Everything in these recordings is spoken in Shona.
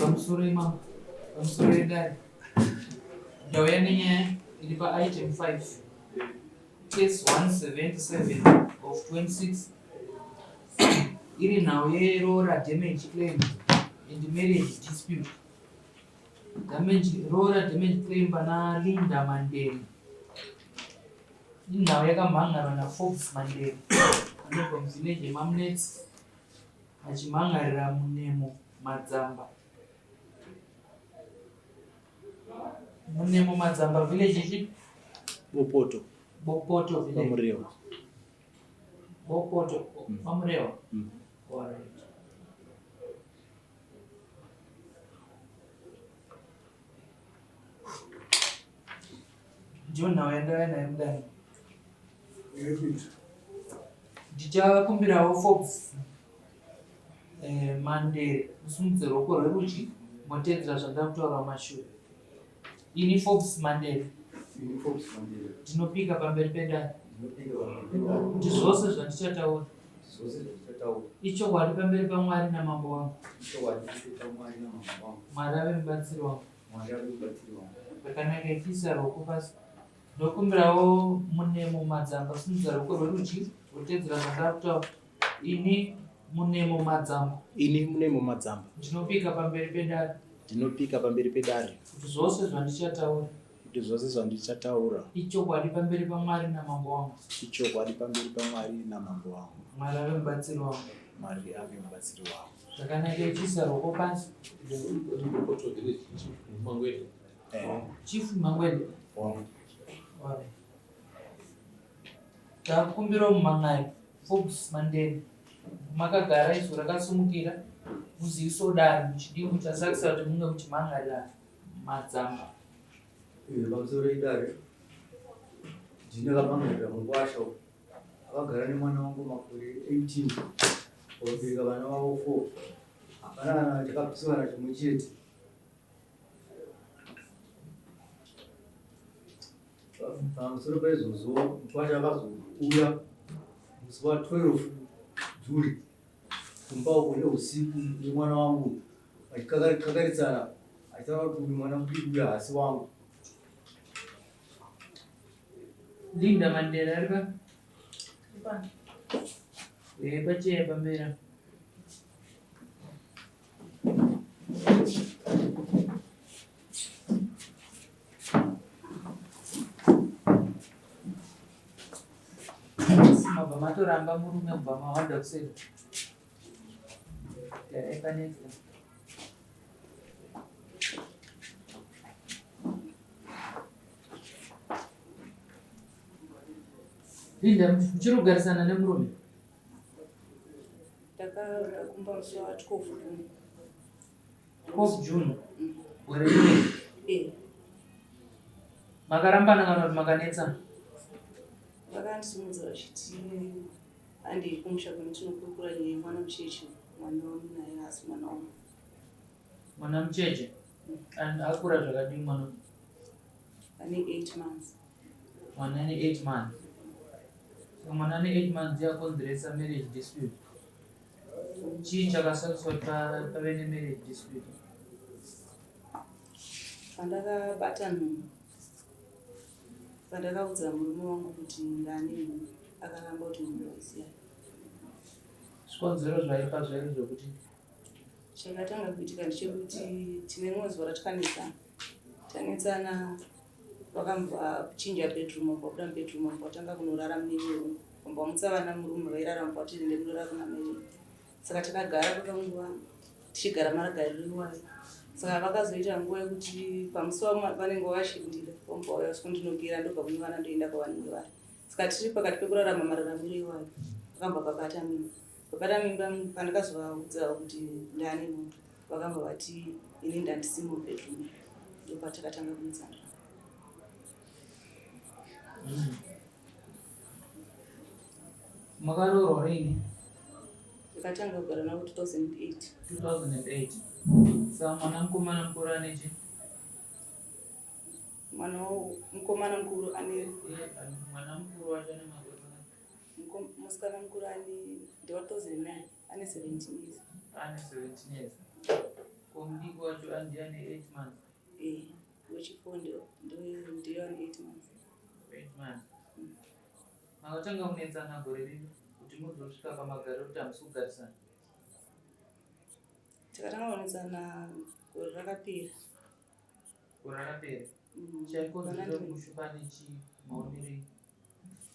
Pamusoro imambo, pamusoro yedare. Ndauya nenyaya iri paitem 5 case 177 of 26 iri nhau yeroora damage claim and marriage dispute. Damage, roora damage claim pana Linda Mandela. Inhau yakamhan'arwa naForbes Mandela anobva muvillage yemaMunetsi achimhan'arira Munemo Madzamba. Munemo Madzamba village ichi? Bopoto. Bopoto village. Pamurewa. Bopoto, Pamurewa. All right. Ndiyo nhau yandauya nayo mudare. Ndichakumbirawo Forbes eh, Mandere musimudze ruoko rwerudyi motedzera zvandava kutaura mumashure. Ini Forbes Mandere Ini Forbes Mandere ndinopika pamberi pedare ndinopika pamberi pedare kuti zvose zvandichataura zvose zvandichataura ichokwadi pamberi paMwari namambo wangu. ichokwadi pamberi paMwari namambo wangu. Mwari ave mubatsiri wangu. Mwari ave mubatsiri wangu. Zvakanaka ichiisa ruoko pasi. Ndokumbirawo Munemo Madzamba simudza ruoko rwerudyi wotedzera zvandava kutaura. Ini Munemo Madzamba. Ini Munemo Madzamba. Ndinopika pamberi pedare. Ndinopika pamberi pedare. Kuti zvose zvandichataura. Kuti zvose zvandichataura. Ichokwadi pamberi paMwari namambo wangu. Ichokwadi pamberi paMwari namambo wangu. Mwari ave mubatsiri wangu. Mwari ave mubatsiri wangu. Zvakanaka ichiisa ruoko pasi. Chief Mangwende. Takumbira mumhan'ari Forbes Mandela makagara izvo rakasumukira muziviso dare muchidimbu chasakisa kuti munge muchimhan'arira madzamba. Pamusoro idare ndini akamhan'arira mukwasha akagara nemwana wangu makore 18 vabereka vana vavo 4 hapana kana chakabviswa kana chimwe chete. Pamusoro paizvozvo mukwasha akazouya musi wa 12 June kumba uko neusiku nemwana wangu vachikakaritsana achitaura kuti uyu mwana mudiki uyu haasi wangu. Linda Mandela ari pa? Eh, pacheya pamera. Mabva matoramba murume kubva mawanda kuseri. Garai panetsa. Linda, muchiri kugarisana nemurume? Ndakabva kumba musi wa 12 June. 12 June gore rineri. Eh, Makarambana kana kuti makanetsana? Vakandisimudza vachiti handei kumusha kwedu tinokurukura nyaya yemwana mucheche, mwana wamunaye haasi mwana wangu. Mwana mucheche and akura zvakadii mwana? Ane 8 months. Mwana ane 8 months. Saka mwana ane 8 months yakonzeresa marriage dispute. Chii chakasakisa kuti pave nemarriage dispute? Pandakabata nhumbu, pandakaudza murume wangu kuti ndane nhumbu, akaramba kuti nhumbu haisi yake. Zvikonzero zvaipa zvaive zvekuti Chakatanga kuitika ndechekuti tine rimwe zuva ratakanetsana. Tanetsana vakambochinja bedroom vabva vabuda mubedroom vabva vatanga kunorara mune imwe room. Vabva vamutsa vana muroom vairara vabva vati ende munorara kuna mai venyu. Saka takagara kwakanguva tichigara maragariro iwayo. Saka vakazoita nguva yekuti pamusi wavanenge vavashindira vobva vauya vasvikondinokera ndobva kune vana ndoenda kwavanenge vari. Saka tiri pakati pekurarama mararamiro iwayo vakabva vabata mimba. Vabata mimba pandakazovaudza kuti ndane nhumbu vakabva vati ini ndandisimo bedroom ndopatakatanga kunetsana. Makaroorwa rini? Ndakatanga kugara navo 2008. 2008. Saka mwana mukomana mukuru ane chi? Mwana mukomana mukuru ane mwana mukuru wacho ane makore Musikana mukuru ane ndewa 2009 ane 17 years. Ane 17 years. Ko Ko mudiki wacho andiye ane 8 months? Eh, wechifour ndiyo ane 8 months. 8 months. Makatanga kunetsana gore ripi kuti muzosvika pamagariro kuti hamusi kugarisana? Takatanga kunetsana gore rakapera. Gore rakapera. Chaikonzera kuti mushupa nechii maonero enyu?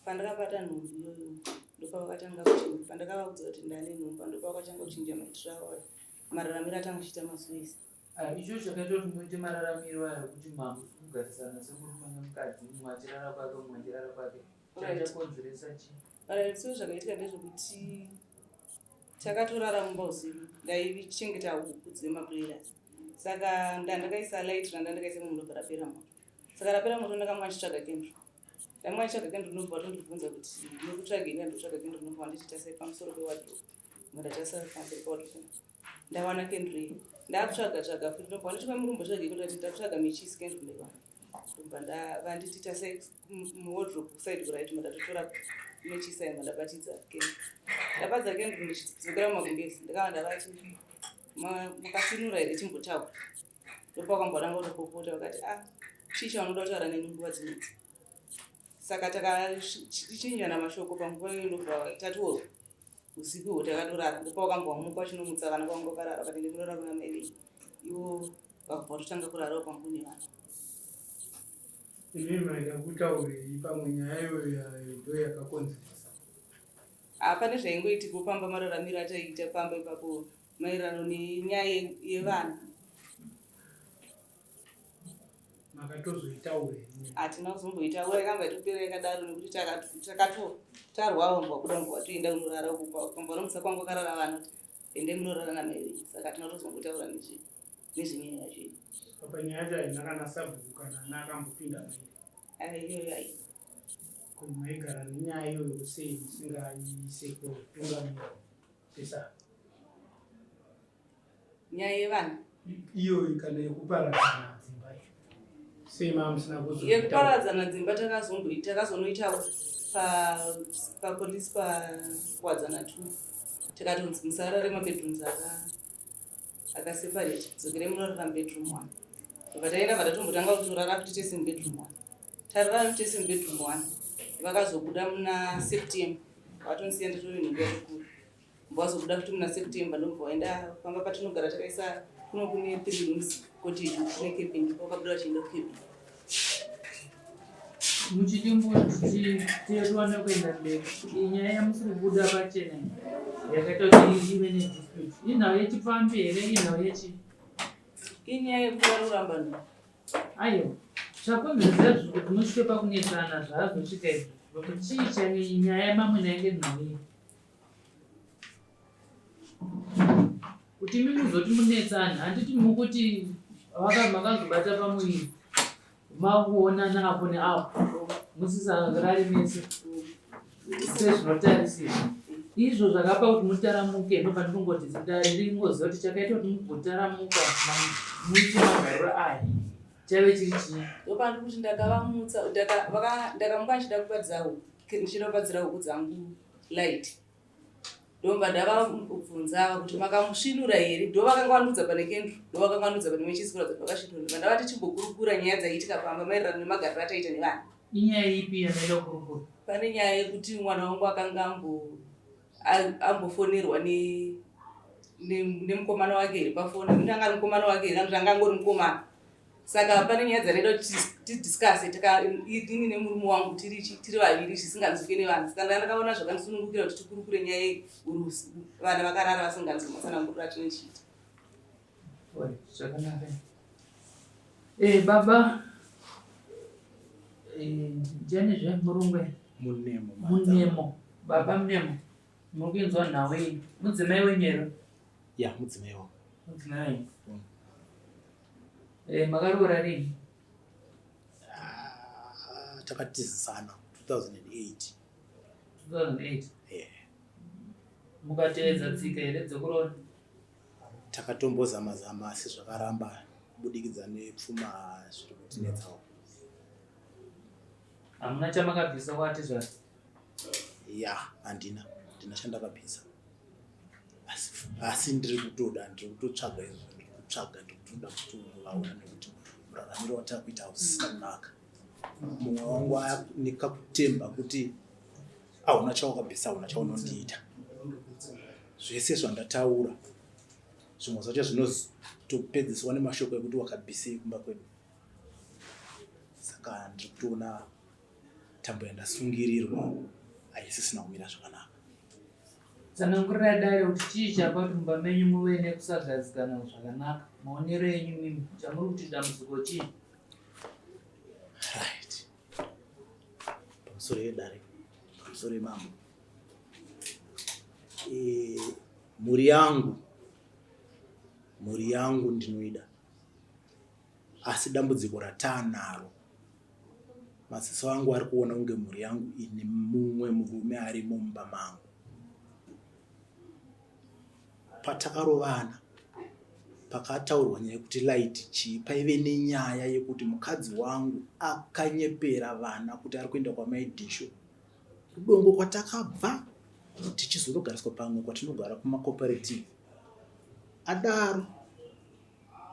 Pandakabata nhumbu iyoyo ndopavakatanga kuchinja, pandakavaudza kuti ndane nhumbu ndopavakatanga kuchinja maitiro avo ayo, mararamiro atanga kuchiita mazuva ese. Ah, icho chakaita kuti muite mararamiro ayo kuti mamusi kugarisana semurume nemukadzi, mumwe achirara kwake, mumwe achirara kwake, chachakonzeresa chii? Alright, so zvakaitika ndezvekuti takatorara mumba usiku, ndaichengeta huku dzemabroilers, saka ndandakaisa light randandakaisa imomo ndobva rapera moto. Saka rapera moto ndakanga ndichitsvaga kendro, ndanga ndichitsvaga kendro, ndobva vatondibvunza kuti nekutsvagei. Ndandotsvaga kendro, ndobva vandichiita sei pamusoro pewardrobe, ndatarisa pamusoro pewardrobe, ndawana kendro iyi. Ndakutsvaga tsvaga futi, ndobva vanditi kwamuri kumbotsvagei? Ndati ndakutsvaga mechisi kendro, ndaiwana. Ndobva vanditi tasai muwardrobe kuside kuright, ndatotora mechisi ayo, ndabatidza kendro. Ndabatidza kendro, ndichidzokera mumagumbezi, ndakava ndavati, "Makasinura here? Timbotaura." Ndopakamboratanga kutopopota, vakati, "Ah, chii chaunoda kutaura neni nguva dzinodzi?" Saka takachinjana mashoko panguva iyoyo, ndobva tatiorwa usiku ihwo takatorara. Ndopawakambowamuka vachinomutsa vana kwanga vakarara, vakati, "Ndinorara kuna mai venyu." Ivo vakabva vatotanga kurarawo pangu nevana. Imi maida kutaurei? Pamwe nyaya iyoyo ndo yakakonzeresa. Hapane zvaingoitiko pamba, mararamiro ataiita pamba ipapo maererano nenyaya yevana. Makatozoitaurei? Hatina kuzomboitaura, yakamba itopera yakadaro nekuti takatotarwawo mbwa kuda mbwa toenda kunorara uko pamba nomutsa kwangu kwakarara vana kuti ende munorara namai venyu, saka hatina kutozombotaura nezvenyaya yacho iyi. Apa nyaya yacho haina kana sabhuku kana ana akambopinda mairi? Ai, iyoyo ai. Ko maigara nenyaya iyoyo sei musingaise kutungamira pesa? Nyaya yevana? Iyoyo kana yekuparadzana dzimba iyo, sei maa musina kuzoitaura? Yekuparadzana dzimba takazonoitawo papolisi paKuwadzana 2, tikatonzi musarare mabedrooms akaseparate, dzokerei munorara mubedroom one. Bva taenda, bva tatombotanga kutorara futi tese mubedroom one. Tarara futi tese mubedroom one, vakazobuda muna September, vatondisiya nditove nhumbu yatokura. Vazobuda futi muna September, ndobva vaenda pamba patinogara takaisa kuno kune three rooms cottage, kune cabin, vakabuda vachienda kucabin. Muchidimbu tiwane kuenda mberi, iyi nyaya yamusiri kubuda pachena yakaita kuti ive nedispute, inhau yechipfambi here, inhau yechi? Inyaya yekuti vari kuramba nhumbu. Aiwa, chakonzeresa izvo kuti musvike pakunetsana zvaazosvika izvo, kuti chii chai nyaya mamwe nainge nhau iyi kuti imi muzoti munetsana? Handiti mukuti makazobata pamuviri, makuonana apo neapo, musisarari mese sezvinotarisirwa, izvo zvakapa kuti mutaramuke? Ndobva ndingoti dare ringoziva kuti chakaita kuti mugotaramuka muite magariro aya chaive chiri chii? Ndopandi kuti ndakavamutsa, ndakamuka ndichida kubatidza huku, ndichida kubatsira huku dzangu light, ndobva ndavabvunza kuti makamusvinura here? Ndo vakanga vandiudza pane kendro, ndo vakanga vandiudza pane mechisi kuratidza kuti vakasvinura. Ndobva ndavati chimbokurukura nyaya dzaiitika pamba maererano nemagariro ataita nevana. Inyaya ipi yamaida kukurukura? Pane nyaya yekuti mwana wangu akanga ambofonerwa nemukomana wake here pafoni, kuti anga ari mukomana wake here kana kuti anga angori mukomana. Saka pane nyaya dzataida kuti tidiscuse ini nemurume wangu tiri vaviri, zvisinganzwike nevanhu. Saka ndakaona zvakandisunungukira kuti tikurukure nyaya iyi uri usiku, vana vakarara, vasinganzwi matsananguriro atinochiita. Oi, zvakanaka. Baba ndianizve murungwe? Munemo. Munemo, baba Munemo, muri kuinzwa nhau iyi? Mudzimai wenyu here? Ya, mudzimai wangu. Mudzimai wenyu. Makaroora rini? Ah, takatizisana 2008. 2008? Yeah. Mukatevedza tsika here dzekuroora? Takatombozama zama asi zvakaramba kubudikidza nepfuma zviri kutinetsawo. Hamuna chamakabvisa kwati zvati? Ya, handina, handina chandakabvisa, asi ndiri kutoda, ndiri kutotsvaga izvo. Ndiri kutomutsvaga, ndiri kutoda kutovaona nekuti muraramiro watakuita hausisina kunaka. Mumwe wangu nekakutemba kuti hauna chawakabvisa, hauna chaunondiita. Zvese zvandataura zvimwe zvacho zvinozotopedziswa nemashoko ekuti wakabvisei kumba kwedu. Saka ndiri kutoona tambo yandasungirirwa haisisina kumira zvakanaka. Tsanangurira dare kuti chii chapa kuti mumba menyu muve nekusagadzikana zvakanaka. Maonero enyu mimi, chamuri kuti dambudziko chii? Right. Pamusoro yedare, pamusoro yemambo. E, mhuri yangu, mhuri yangu ndinoida. Asi dambudziko rataanaro maziso angu ari kuona kunge mhuri yangu ine mumwe murume arimo mumba mangu. Patakarovana pakataurwa nyaya yekuti light chii, paive nenyaya yekuti mukadzi wangu akanyepera vana kuti ari kuenda kwamai Dhisho kudongo kwatakabva tichizonogariswa pamwe kwatinogara kumacooperative. Adaro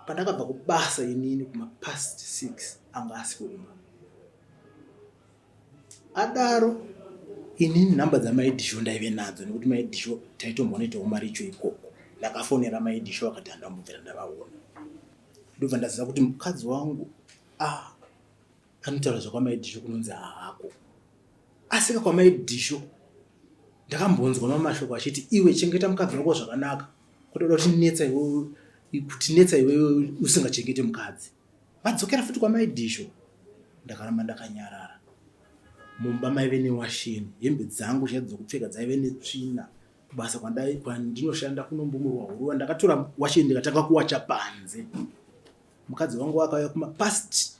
pandakabva kubasa inini kuma past 6 anga asiko kumba. Adaro inini nhamba dzamaidhisho ndaive nadzo nekuti maidhisho taitombonoitawo maricho ikoko. Ndakafonera maidhisho vakati handambobvira ndavaona. Ndobva ndaziva kuti mukadzi wangu ah, anotaura zvakwamaidhisho kunonzi haako. Asika kwamaidhisho ndakambonzwa mamwe mashoko achiti iwe chengeta mukadzi wako zvakanaka kutoda kutinetsa iwewe kutinetsa iwewe usingachengete mukadzi. Vadzokera futi kwamaidhisho ndakaramba ndakanyarara. Mumba maive newasheni, hembe dzangu chaidzo dzokupfeka dzaive netsvina. Kubasa kwandai kwandinoshanda kunombumurwa huruva ndakatora washeni ndikatanga kuwacha panze. Mukadzi wangu akauya kuma past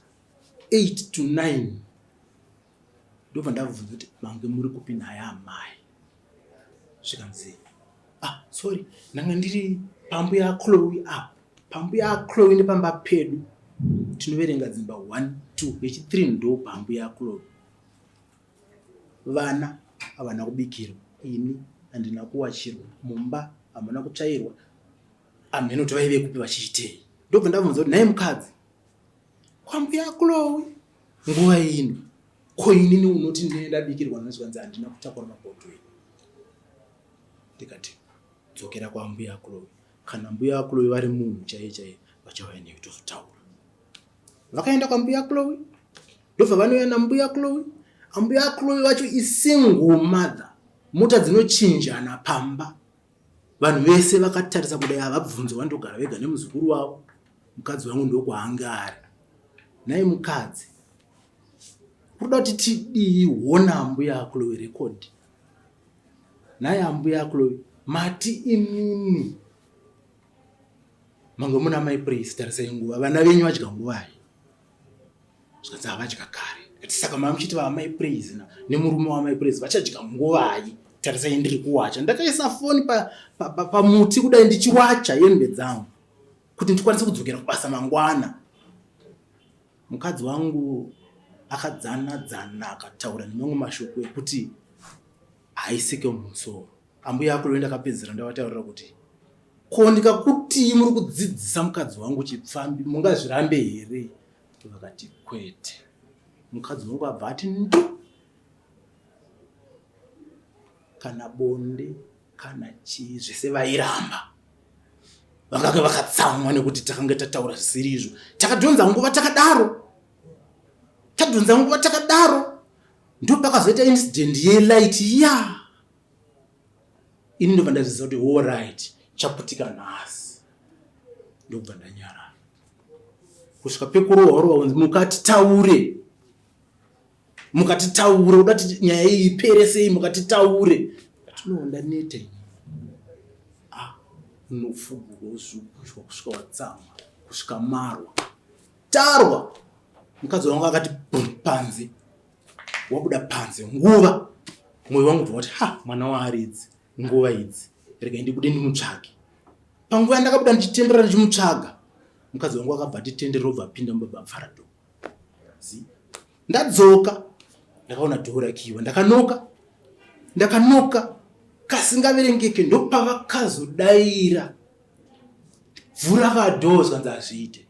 8 to 9 ndobva ndabvunza kuti mange muri kupi naye amai zvikanzi ah sorry ndanga ndiri pambuya Chloe apo pambuya Chloe nepamba pedu tinoverenga dzimba 1 2 yechi 3 ndo pambuya Chloe vana havana kubikirwa ini handina kuwachirwa mumba hamuna kutsvairwa hameno kuti vaive kupi vachiitei ndobva ndabvunza kuti nhai mukadzi kwambuya Chloe nguva ino ko inini unoti ndine ndabikirwa nhasi zvikanzi handina kutakura mapoto ini ndikati dzokera kwambuya Chloe kana mbuya Chloe vari munhu chaiye chaiye vachauya newe tozotaura vakaenda kwambuya Chloe ndobva vanouya nambuya Chloe ambuya Chloe vacho isingle mother mota dzinochinjana pamba Vanhu vese vakatarisa kudai havabvunze vandogara vega nemuzukuru wavo. Mukadzi wangu ndokwaange ari. Nhai mukadzi, kuda kuti tidii hona ambuya Chloe record. Nhai ambuya Chloe, mati imimi mange muna mai Praise tarisai nguva vana venyu vadya nguvai? Zvikanzi havadya kare. Ndikati saka mama muchiti vamai Praise na nemurume wamai Praise vachadya nguvai? Tarisai ndiri kuwacha. Ndakaisa foni pamuti pa, pa, pa kudai ndichiwacha hembe dzangu kuti ndikwanise kudzokera kubasa mangwana. Mukadzi wangu akadzana dzana akataura nemamwe mashoko ekuti haisike mumusoro. Ambuya akuru ndakapedzera ndavataurira kuti ko ndikakutii muri kudzidzisa mukadzi wangu chipfambi mungazvirambe here? Vakati kwete. Mukadzi wangu abva ati ndu kana bonde kana chii zvese vairamba vakange vakatsamwa nekuti takange tataura zvisiri izvo takadhonza nguva takadaro tadhonza nguva takadaro ndopakazoita incident yelight ya ini ndobva ndazviziva kuti alright chaputika nhasi ndobva ndanyarara kusvika pekurohwa rohwa kunzi mukatitaure mukatitaure uda kuti nyaya iyi ipere sei mukatitaure atinowo ndaneta ini ah unofugurwa uzugushwa kusvika watsamwa kusvika marwa tarwa mukadzi wangu akati bum panze wabuda panze nguva mwoyo wangu bva wati ha mwana waaridzi nguva idzi regai ndibude ndimutsvage panguva yandakabuda ndichitenderera ndichimutsvaga mukadzi wangu akabva atitenderera obva apinda mubaba apfara dho zi ndadzoka ndakaona dhoo rakiwa ndakanoka ndakanoka kasingaverengeke ndopavakazodaira. Vhura kadhoo zvikanzi hazviite.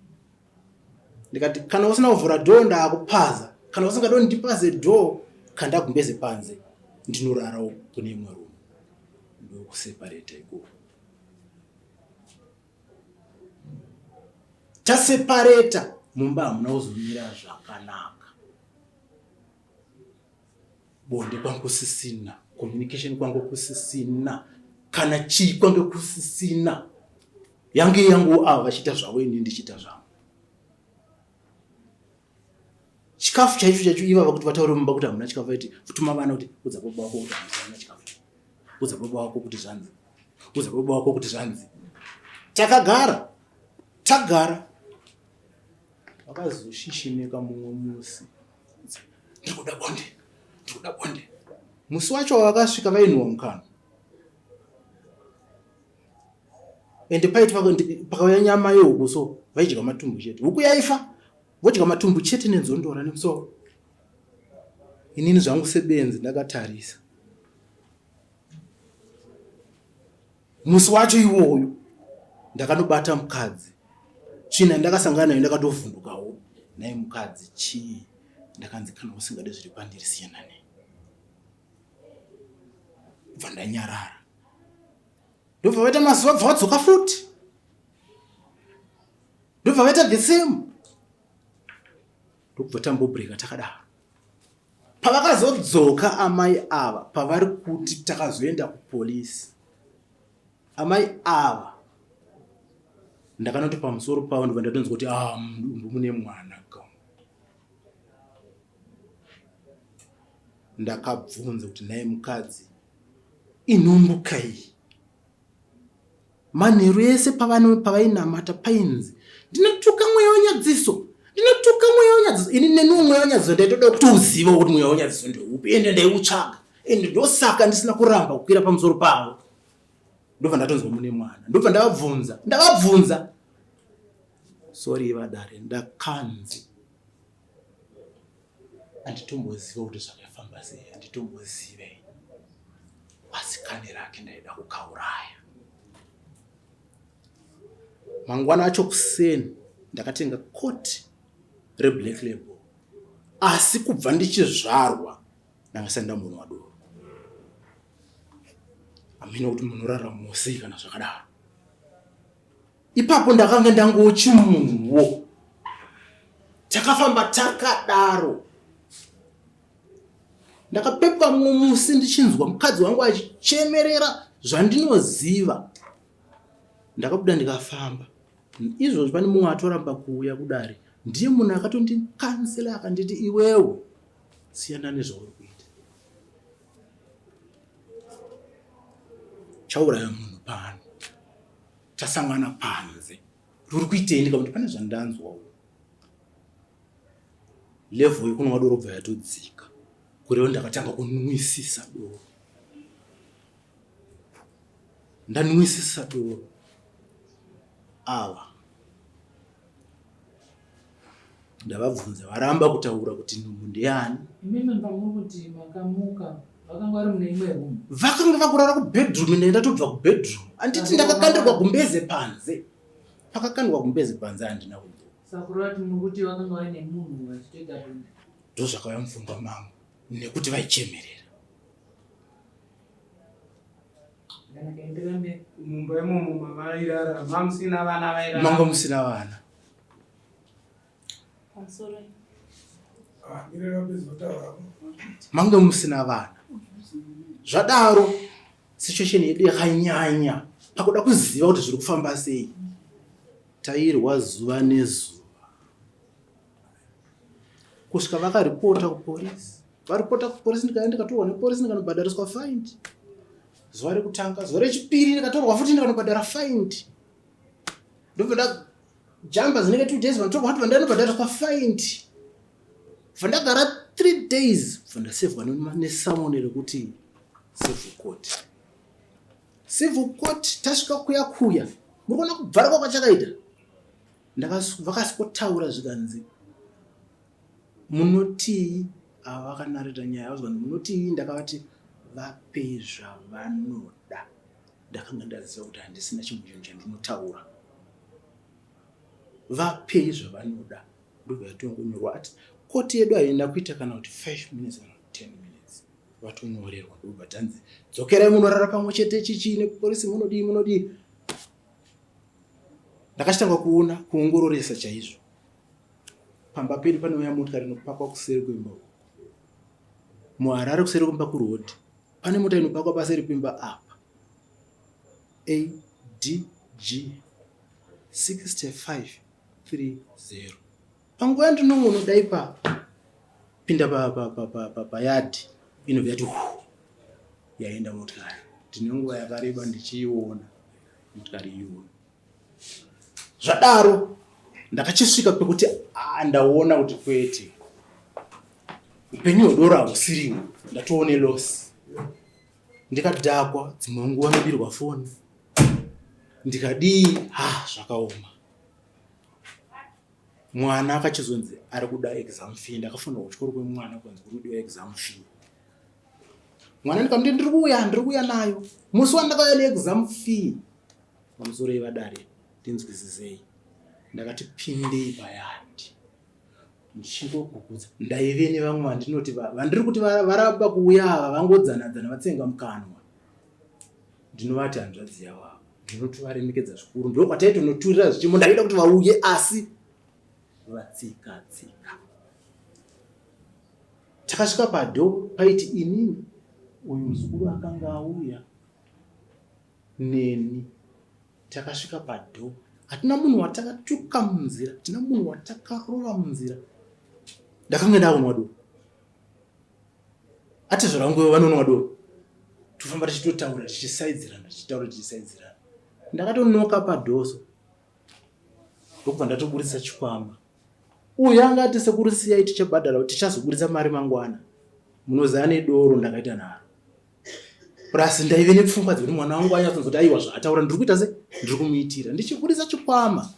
Ndikati kana usina kuvhura dhoo ndaakupaza. Kana usingade ndipaze dhoo kanda gumbeze panze ndinorarawo kune imwe room. Ndokuseparata ikoko. Taseparata mumba hamuna kuzomira zvakanaka. Bonde kwangu kusisina, communication kwangu kusisina, kana chii kwange kusisina. Yange yangu ava vachiita zvavo ini ndichiita zvangu. Chikafu chaicho chaicho ivava kuti vataure mumba kuti hamuna chikafu vaiti tuma vana kuti udza baba wako kuti hamuna chikafu. Udza baba wako kuti zvanzi. Udza baba wako kuti zvanzi. Takagara. Tagara. Vakazoshishinika mumwe musi. Ndikuda bonde. Ndikuda bonde. Musi wacho wakasvika vainhuwa mukanwa. Ende paiti pakauya nyama yehuku so vaidya matumbu chete. Huku yaifa vodya matumbu chete nenzondora nemusoro. Inini zvangu sebenzi ndakatarisa. Musi wacho iwoyo ndakanobata mukadzi. Tsvina ndakasangana nayo ndakatovhundukawo. Nhai mukadzi chii? Ndakanzi kana usingade zviri pandiri siyana neni. Bva ndanyarara. Ndobva vaita mazuva bva vadzoka futi. Ndobva vaita the same. Ndokubva tambobreka takadaro. Pavakazodzoka amai ava pavari kuti takazoenda kupolisi amai ava ndakanoti pamusoro pavo ndobva ndatonzwa kuti ah mudumbu mune mwana ka ndakabvunza kuti nhai mukadzi inhumbu kai Manheru ese pavainamata painzi ndinotuka mweya wenyadziso, ndinotuka mweya wenyadziso. Ini neniwo mweya wenyadziso ndaitoda kuti uzive kuti mweya wenyadziso ndeupi, ende ndaiutsvaga, ende ndosaka ndisina kuramba kukwira pamusoro pavo. Ndobva ndatonzwa mune mwana, ndobva ndavabvunza, ndavabvunza, sorry vadare, ndakanzi Handitomboziva kuti zvakafamba sei, handitombozive. Asi kani rake ndaida kukauraya. Mangwana acho kuseni ndakatenga koti reblack label, asi kubva ndichizvarwa ndanga sati ndambonwa doro. Hameno kuti munoraramawo sei kana zvakadaro. Ipapo ndakanga ndangochimunhuwo. Takafamba takadaro. Ndakapepuka mumwe musi ndichinzwa mukadzi wangu achichemerera zvandinoziva. Ndakabuda ndikafamba. Izvozvi pane mumwe atoramba kuuya kudare. Ndiye munhu akatondikansela akanditi iwewe siyana nezvauri kuita. Chauraya munhu pano. Tasangana panze. Ruri kuitei ndikamuti pane zvandanzwa. Level yekunwa doro bva yatodzika. Kureva ndakatanga kunwisisa doro. Ndanwisisa doro. Ava ndavabvunza varamba kutaura kuti nhumbu ndeyani. Imimi pamuri kuti makamuka vakanga vari mune imwe room. Vakanga vakurara kubedroom ine ndatobva kubedroom. Anditi ndakakandirwa gumbeze panze. Pakakandwa gumbeze panze handina kudzoka. Saka kureva kuti muri kuti vakanga vaine munhu vachitoita bonde. Ndozvakauya mupfungwa mangu nekuti vaichemerera. Mumba imomo mavairara mamusina vana vairara. Manga musina vana. Mange musina vana. Zvadaro situation yedu yakanyanya pakuda kuziva kuti zviri kufamba sei. Tairwa zuva nezuva kusvika vakaripota kupolisi. Varipota kupolisi ndikaenda ndikatorwa nepolisi ndikanobhadhariswa fine. Zuva rekutanga, zuva rechipiri ndikatorwa futi ndikanobhadhara fine. Ndobva ndajamba dzinenge 2 days vanotorwa futi vandanobhadhariswa fine. Bva ndagara 3 days bva ndasevhwa nesamoni rekuti civil court. Civil court tasvika kuya kuya. Muri kuona kubvara kwakachakaita? Vakasikotaura zvikanzi munotii ava vakanareta nyaya vazwa munotii ndakavati vapei zvavanoda ndakanga ndaziva kuti handisina chimwe chinhu chandinotaura. Vapei zvavanoda. Ndobva yatongonyorwa ati koti yedu haina kuita kana kuti 5 minutes kana kuti 10 minutes. Vatonyorerwa ndobva tanzi dzokerai munorara pamwe chete chichii nekuporisi munodii munodii. Ndakachitanga kuona kuongororesa chaizvo. Pamba pedu panouya motikari inopakwa kuseri kwemba uko. MuHarare kuseri kwemba kuroad pane mota inopakwa paseri pemba apa. ADG 6530 panguva yandinongonodai pa pinda payadhi inobva yati yaenda motikari ndine nguva yakareba ndichiiona motikari iyoyo Zvadaro ndakachisvika pekuti ah, ndaona kuti kwete upenyu hwedoro hausiriwo ndatoone loss ndikadhakwa dzimwe nguva nobirwa foni ndikadii ha zvakaoma mwana akachizonzi ari kuda exam fee ndakafonera kuchikoro kwemwana kwanzi kuri kudiwa exam fee mwana ndikamuti ndiri kuuya ndiri kuuya nayo musi wandakauya neexam fee Pamusoroi vadare ndinzwisisei. Ndakati pindei payard ndichingogugudza ndaive nevamwe vandinoti vandiri kuti varamba kuuya ava vangodzanadzana vatsenga mukanwa ndinovati hanzvadzi yavo ava ndinotovaremekedza zvikuru ndokwataitonoturira zvichimo ndaida kuti vauye asi vatsika tsika takasvika padho paiti inini uyu muzukuru akanga auya neni takasvika padoor hatina munhu watakatuka munzira hatina munhu watakarova munzira ndakanga ndakunwa doro atezvara vangu vanonwa doro tofamba tichitotaura tichisaidzirana tichitaura tichisaidzirana ndakatonoka padhoso ndokubva ndatoburitsa chikwama uyu anga ati sekuru siyai tichabhadhara tichazoburitsa mari mangwana munoziva nedoro ndakaita nharo plus ndaive nepfungwa dzekuti mwana wangu anyatsonzoti aiwa zvaataura ndiri kuita se ndiri kumuitira ndichiburitsa chikwama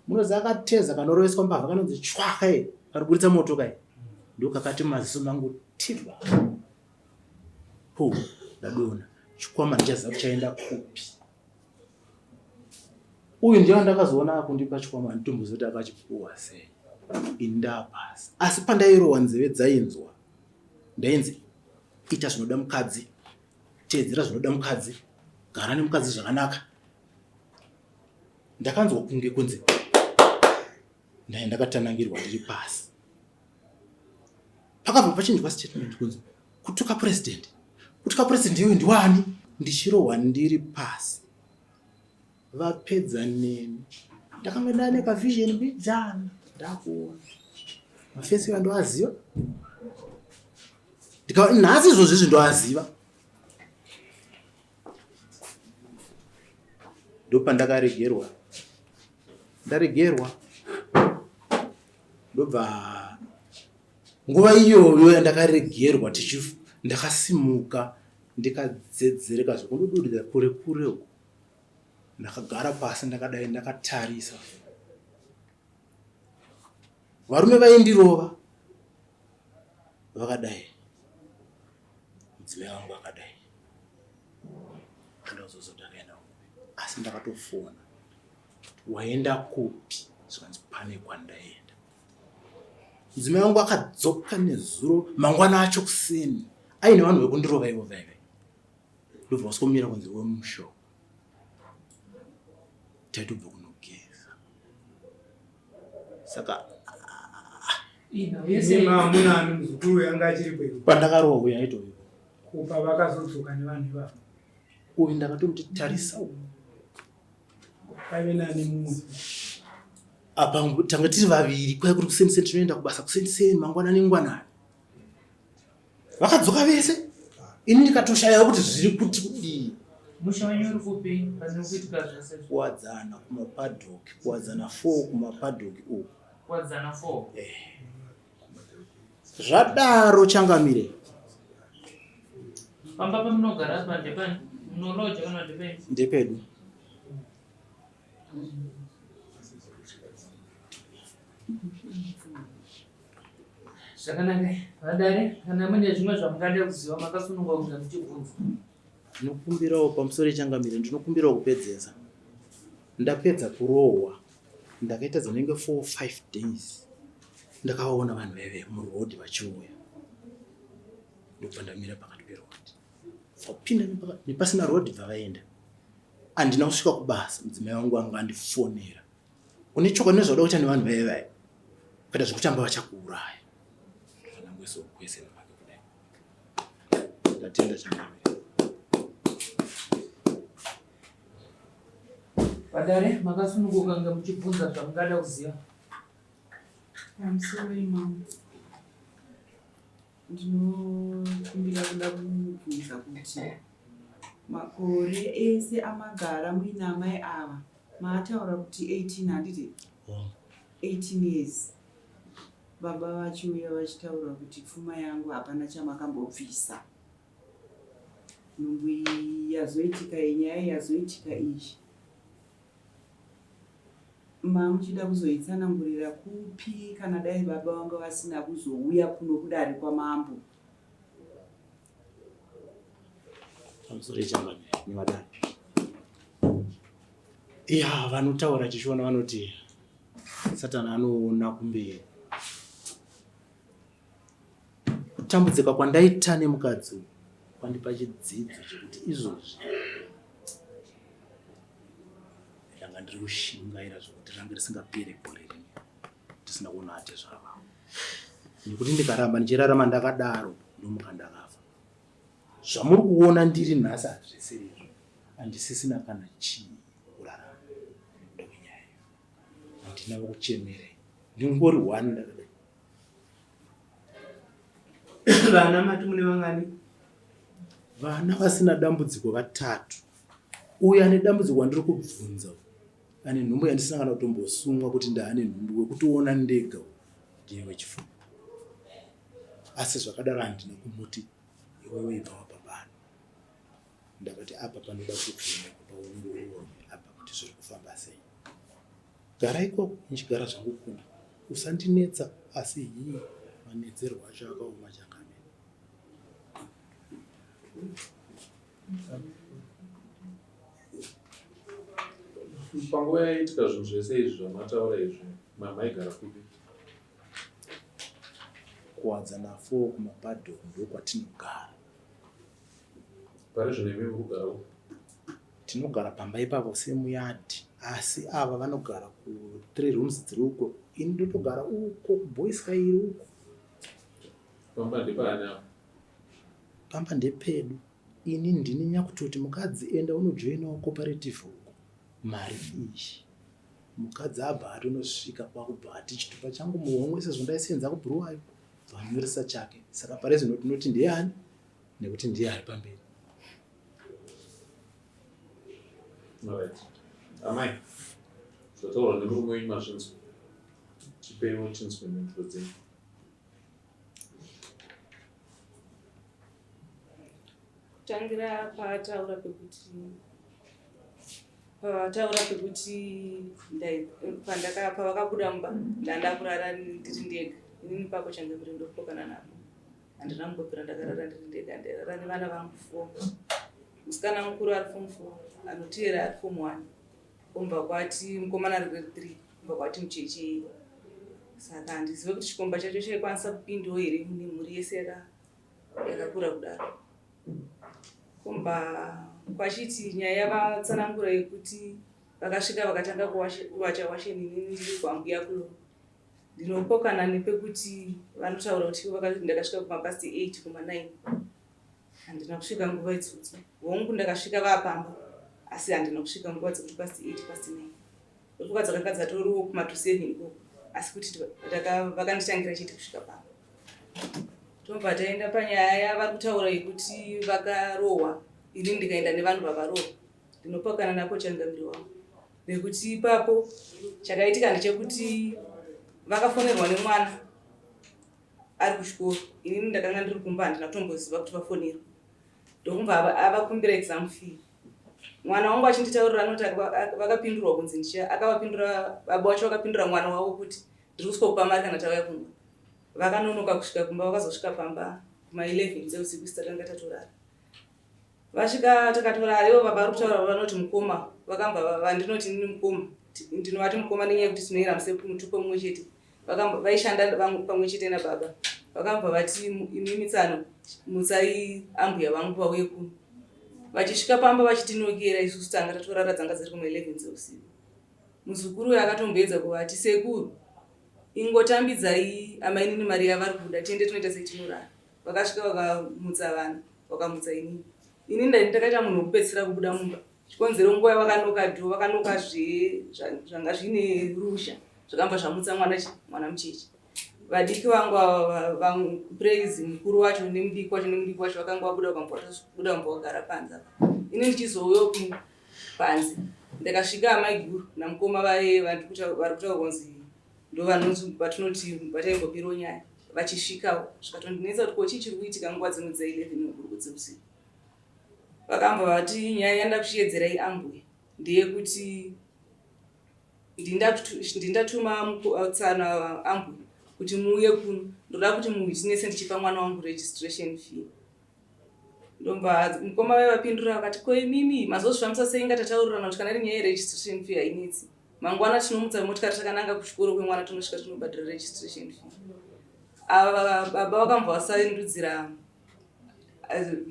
munoziva akateza kanoroveswa mbavha kanonzi chwaka e kanoburitsa moto kai ndokakati maziso mangu tiba pu ndadona chikwama ndichaziva kuti chaenda kupi uyu ndiye wandakazoona akundipa chikwama handitomboziva kuti akachipuwa sei ini ndapasi asi pandairohwa nzeve dzainzwa ndainzi ita zvinoda mukadzi teedzera zvinoda mukadzi gara nemukadzi zvakanaka ndakanzwa kunge kunzi ndaye ndakatanangirwa ndiri pasi pakabva pachinjwa statement kunzi kutuka president kutuka president iwe ndiwani ndichirohwa ndiri pasi vapedza neni ndakanga ndane kavision mbijana ndakuona mafesi iwa ndoaziva nhasi izvozvo izvi ndoaziva ndopandakaregerwa ndaregerwa ndobva nguva iyoyo yandakaregerwa tichi ndakasimuka ndikadzedzereka zvekundodudira kure kure uko ndakagara pasi ndakadai ndakatarisa varume vaindirova vakadai mudzimai wangu akadai andazozoti akaenda kupi asi ndakatofona waenda kupi zvikanzi pane kwandaenda mudzimai wangu akadzoka nezuro mangwana acho kuseni aine vanhu vekundirova ivo vaive ndobva waswomira kunze wemusho taitobva kunogeza saka pandakarohwa uyo aitovipo kupa vakazodzoka nevanhu ivavo uyu ndakatomuti tarisa uku paive nani mumwe apa tanga tiri vaviri kwai kuri kuseni seni tinoenda kubasa kuseni seni mangwanani ngwanani vakadzoka vese ini ndikatoshayawo kuti zviri kuti kudii musha wenyu uri kupi pasina kuitika zvese kuwadzana kumapadhoki kuwadzana four kumapadhoki uku kuwadzana four eh. zvadaro changamire pamba pamunogara apa ndepani munoloja kana ndepeni ndepedu Zvakanaka vadare, kana mune zvimwe zvamungada kuziva makasununguka kunge muchibvunza. Ndinokumbirawo pamusoro ichangamire, ndinokumbirawo kupedzesa. Ndapedza kurohwa. Ndakaita dzinenge 4 5 days ndakaona vanhu vaive muroad vachiuya ndobva ndamira pakati peroad vapinda nepasina road bva vaenda handina kusvika kubasa mudzimai wangu anga andifonera une chokwadi nezvauda kuita nevanhu vaive vaya kuita zvekutamba vachakuuraya ndangoisokwese nemake kudai ndatenda changamire Vadare makasununguka kunge muchibvunza zvamungada kuziva. Pamusoro imambo ndinokumbira kuda kubvunza kuti makore ese amagara muina amai ava maataura kuti 18 handiti 18 years baba vachiuya vachitaura kuti pfuma yangu hapana chamakambobvisa Nhumbu iyi yazoitika iyi nyaya yazoitika iyi mamuchida kuzoitsanangurira kupi kana dai baba vanga vasina kuzouya kuno kudare kwamambo? Pamusoro changamire nevadare. Ya, vanotaura chishona vanoti Satani anoona kumberi. Kutambudzika kwandaita nemukadzi uyu kwandipa chidzidzo chekuti izvozvi ndanga ndiri kushingaira zvekuti range risingapere gore rimwe ndisina kuona atezvara vangu nekuti ndikaramba ndichirarama ndakadaro ndomuka ndakafa. Zvamuri kuona ndiri nhasi hazvisiri izvo, handisisina kana chii kurarama nekuda kwenyaya iyo. Handina wekuchemere, ndingori one ndakadai. Vana mati mune vangani? Vana vasina dambudziko vatatu. Uyu ane dambudziko wandiri kubvunza ane nhumbu yandisina kana kutombosungwa kuti ndaane nhumbu wekutoona ndega ndiye wechifundo. Asi zvakadaro handina kumuti iwewe ibva wabva pano. Ndakati apa panoda kuvhenekwa paongororwe apa kuti zviri kufamba sei. Gara ikoko ndichigara zvangu kuno usandinetsa asi hii manetserwo acho akaoma changamire. Panguva yaiitika zvinhu zvese izvi zvamataura izvi maigara kupi? Kuwadzana 4 kumapaddock ndokwatinogara. Pari zvino imi muri kugara upi? Tinogara pamba ipapo semuyard asi ava vanogara ku three rooms dziri uko ini ndotogara uko kuboys kairi uko. Pamba ndepaani apa? Pamba ndepedu ini ndini nyakutoti mukadzi enda unojoinawo cooperative uko mari iyi. Mukadzi abva atonosvika kwakubva ati chitupa changu muhomwe sezvo ndaisenza kubhuruwayo bvanyoresa chake saka pari zvino tinoti ndiyani nekuti ndiye ari pamberi. Alright. Amai, zvataurwa nemurume wenyu mazvinzwa. Tipeiwo tinzwe mhinduro dzenyu. Kutangira paataura pekuti pavataura pekuti pavakabuda mumba ndandakurara ndiri ndega inini pako changamire ndopokana navo handina kumbobvira ndakarara ndiri ndega ndairara nevana vangu four musikana mukuru ari form four anoteera ari form one kumba kwati mukomana ari grade three kumba kwati mucheche saka handizive kuti chikomba chacho chaikwanisa kupindawo here mune mhuri yese yakakura kudaro kumba kwachiti nyaya yavatsanangura yekuti vakasvika vakatanga kuwacha washeni inini ndiri kwambuya kulo Ndinopokana nepekuti vanotaura kuti vakati ndakasvika kumapast 8 kuma 9 handina kusvika nguva idzodzo. Hongu ndakasvika vapamba asi handina kusvika nguva dzekuti past 8 past 9 ndofunga dzakanga dzatoriwo kuma to 7 ikoko asi kuti vakanditangira chete kusvika pamba. Tobva taenda panyaya yavari kutaura yekuti vakarohwa ini ndikaenda nevanhu vavarohwa. Ndinopokana nako changamire wangu nekuti ipapo chakaitika ndechekuti vakafonerwa nemwana ari kuchikoro inini ndakanga ndiri kumba handina kutomboziva kuti vafonerwa ndokumva avakumbira exam fee mwana wangu achinditaurira anoti vakapindurwa kunzi ndicha akavapindura baba wacho vakapindura mwana wavo kuti ndiri kusvika kupa mari kana tauya kumba vakanonoka kusvika kumba vakazosvika pamba kuma 11 dzeusiku isi takanga tatorara Vasvika takatorara ivo baba vari kutaura vanoti mukoma vakambva vandinoti inini mukoma. Ndinovati mukoma nenyaya yekuti tinoera mutupo mumwe chete. Vaishanda pamwe chete nababa. Vakabva vati imimi tsano mutsai ambuya vangu vauye kuno. Vachisvika pamba vachitinokera isusu tanga tatorara dzanga dziri kuma 11 dzeusiku. Muzukuru uyo akatomboedza kuvati sekuru ingotambidzai amainini mari yavari kuda tiende tinoita sei tinorara. Vakasvika vakamutsa vana vakamutsa inini. Ini ndakaita munhu wekupedzisira kubuda mumba. Chikonzero nguva yavakanoka dho vakanoka zve zvanga zvine ruzha zvakambva zvamutsa mwana mwana mucheche. Vadiki vangu ava Praise mukuru wacho nemudiki wacho nemudiki wacho vakanga vabuda vakambva vatobuda vambva vagara panze apa. Ini ndichizouya panze ndakasvika amaiguru namukoma vaye vari kutaura kunzi ndovanonzi vatinoti vataimbopirawo nyaya vachisvikawo zvikatondinetsa kuti ko chii chiri kuitika nguva dzino dza 11 o'clock dzeusiku. Vakambva vati nyaya yandakushedzerai ambuya ndeyekuti ndindatuma tsano ambuya kuti muuye kuno ndoda kuti muwitness ndichipa mwana wangu registration fee. Ndomba mukoma vaye vapindura vakati ko imimi mazozvifambisa sei inga tataurirana kuti kana iri nyaya yeregistration fee hainetsi. Mangwana tinomutsa motikari takananga kuchikoro kwemwana tonosvika tinobhadhara registration fee. Ava baba vakambva vasaindudzira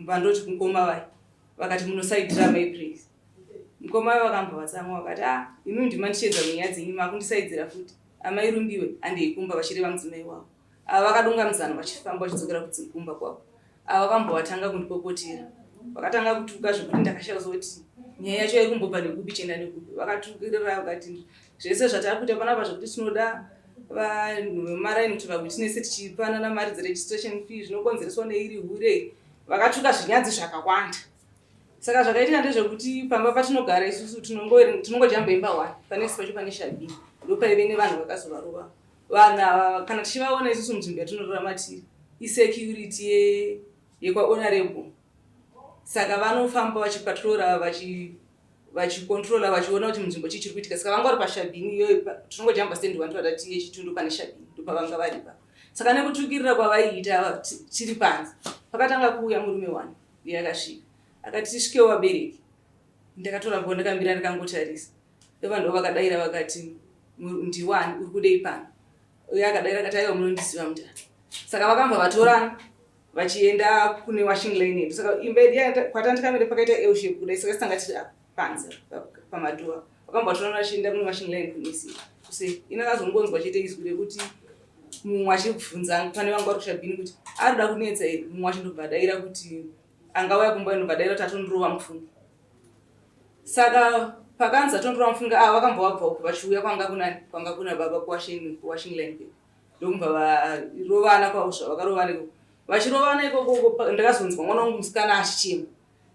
vandoti mukoma vaye vakati munosaidira mai Praise. Mukoma vaye vakambva vatsamwa vakati ah imimi ndimandishedza munyaya dzenyu makundisaidzira futi. Amai Rumbiwe handei kumba vachireva mudzimai wavo. Ava vakadungamidzana vachifamba vachidzokera kumba kwavo. Ava vakambva vatanga kundipopotera. Vakatanga kutuka zvekuti ndakashaya kuti nyaya yacho yaikumbobva nekupi chienda nekupi. Vakatukirira vakati zvese zvatakuita panapa zvekuti tinoda vanhu vemaraini kuti vawitnesse tichipanana mari dzeregistration fee zvinokonzereswa neiri hure. Vakatuka zvinyadzi zvakawanda. Saka zvakaitika ndezvekuti pamba patinogara isusu tinongojamba imba one panesi pacho pane shabini ndopaive nevanhu vakazovarova. Vanhu ava kana tichivaona isusu munzvimbo yatinorarama tiri isecurity yekwahonorable saka vanofamba vachipatrora vachicontrola vachiona kuti munzvimbo chii chiri kuitika saka vanga vari pashabhini iyoyo tinongojamba stand one tovada yechitundu pane shabhini ndopavanga vari pa saka nekutukirira kwavaiita tiri panze pakatanga kuuya murume wani uye akasvika akati tisvikewo vabereki ndakatora ndakamira ndikangotarisa Ndovanhu vakadaira vakati ndiwani uri kudei pano? Uye akadaira akati aiwa munondiziva mudhara. Saka vakambva vatorana vachienda kune washing line yedu. Saka imba yedu kwatandikamira pakaita L shape kudai saka tanga tiri panze pamadhoa. Vakambva vatorana vachienda kune washing line kunesi. Kuse ini akazongonzwa chete izwi rekuti mumwe achibvunza pane vangu vari kushabhini kuti ari kuda kunetsa here mumwe achindobva adaira kuti angauya kumba inobva adaira kuti atondirova mufunge. Saka pakanzi atondora mufunga ava vakambva vabva uku vachiuya kwanga kunani kwanga kuna baba kuwashing kuwashing line kwedu ndokubva varovana kwavo zvavakarovana ikoko vachirovana ikoko ndakazonzwa mwana wangu musikana achichema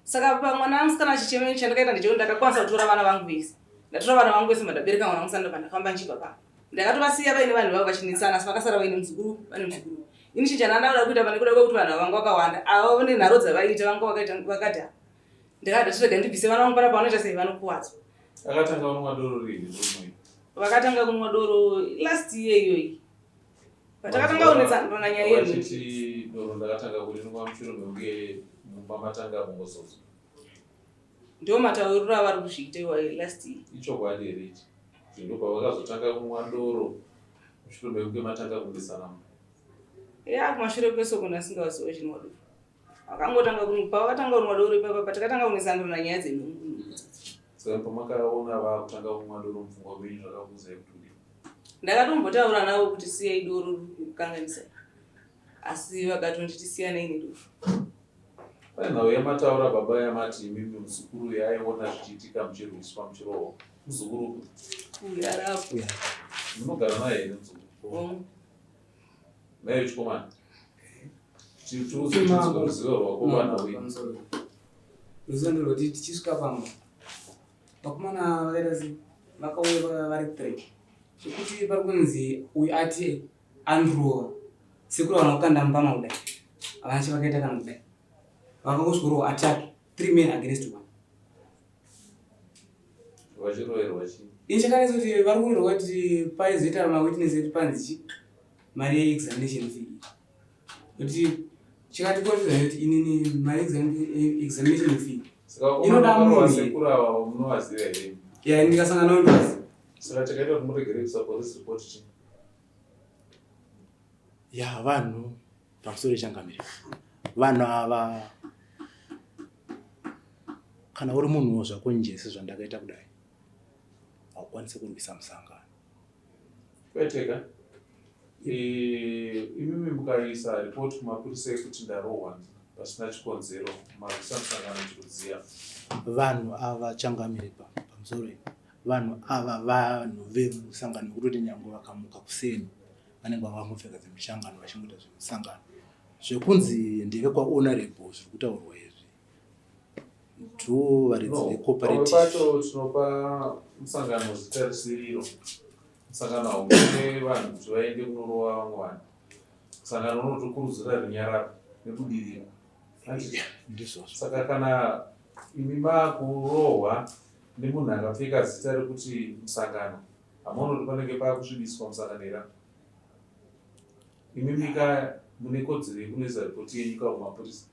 saka pamwana musikana achichema chandakaita ndechekuti ndakakwanisa kutora vana vangu vese ndatora vana vangu vese mandabereka mwana musikana ndobva ndafamba ndichibva pamba ndakatovasiya vaine vanhu vavo vachinetsana asi vakasara vaine muzukuru vane muzukuru ini chinhu chandanda kuda kuita pane kuda kwekuti vanhu ava vanga vakawanda ava vane nharo dzavaiita vanga vakaita vakadhakwa Ndakada tirega ndibvise vana vangu panapa vanoita sei vanokuwadzwa. Akatanga kunwa doro rini murume uyu? Vakatanga kunwa doro last year iyoyi. Patakatanga kunetsana nyaya yedu. Vachiti doro ndakatanga kurinwa mushure mekunge mumba matanga bongozozo. Ndiwo matauriro avari kuzviita iwayo last year. Ichokwadi here ichi? Kuti ndopavakazotanga kunwa doro mushure mekunge matanga kunetsana mumba. Ya kumashure kwesoko ndasingawaziwa chinwa doro. Vakangotanga kunwa pavakatanga kunwa doro ipapa patakatanga kunesana nyaya dzenhumbu. Saka pamakaona vakutanga kunwa doro mupfungwa menyu zvakakuudzai kuti kudii? Ndakatombotaura navo kuti siyai doro kukanganisa asi vakatonditi siyanai nedoro. Pane nhau yamataura baba yamati imimi muzukuru uyu aiona zvichiitika muchirwiswa muchirohwa. Muzukuru upi? Uyu arapo. Munogara naye here muzukuru? Hongu. Naye chikomana. Tiuze ruzivo rwako pana uyu. Ruzivo nderwekuti tichisvika pamba vakomana vakaita sei vakauya vari three zvekuti pari kunzi uyu ati andirova sekuru havana kukanda mupama kudai havana chavakaita kana kudai vakangosvikorowa attack three men against one Vachiroverwa chii? Ini chakanetsa kuti vari kuroverwa kuti paizoita mawitness edu panzi chi mari yeexamination fee kuti chakatikonzera kuti inini mari yeexamination fee inoda munhu. Sekuru ava munovaziva here? Ya ndikasangana navo ndovaziva. Saka chakaita kuti muregere kuisa police report chii? Ya vanhu pamusoro yechangamire vanhu ava kana uri munhuwo zvako nje sezvandakaita kudai haukwanisi kurwisa musangano. Kwete ka. Eh, imimi mukaisa report kumapurisa yekuti ndarohwa pasina chikonzero marwisa musangano chirudziya. Vanhu ava changamire pamusoro iyi vanhu ava vanhu vemusangano vekutoti nyangwe vakamuka kuseni vanenge vakangopfeka dzemusangano vachingoita zvemusangano zvekunzi ndevekwahonorable zviri kutaurwa izvi ndo varidzi No, pamwe vecooperative pacho tinopa musangano zita risiriro. Musangano hautume vanhu kuti vaende kunorova vamwe vanhu. Musangano unotokurudzira runyararo nebudiriro. Handiti? Ndizvozvo. Saka kana imi makurohwa nemunhu akapfeka zita rekuti musangano, hamuoni kuti panenge pakusvibiswa musangano here? Imimi ka mune kodzero yekunoisa ripoti yenyu ka kumapurisa.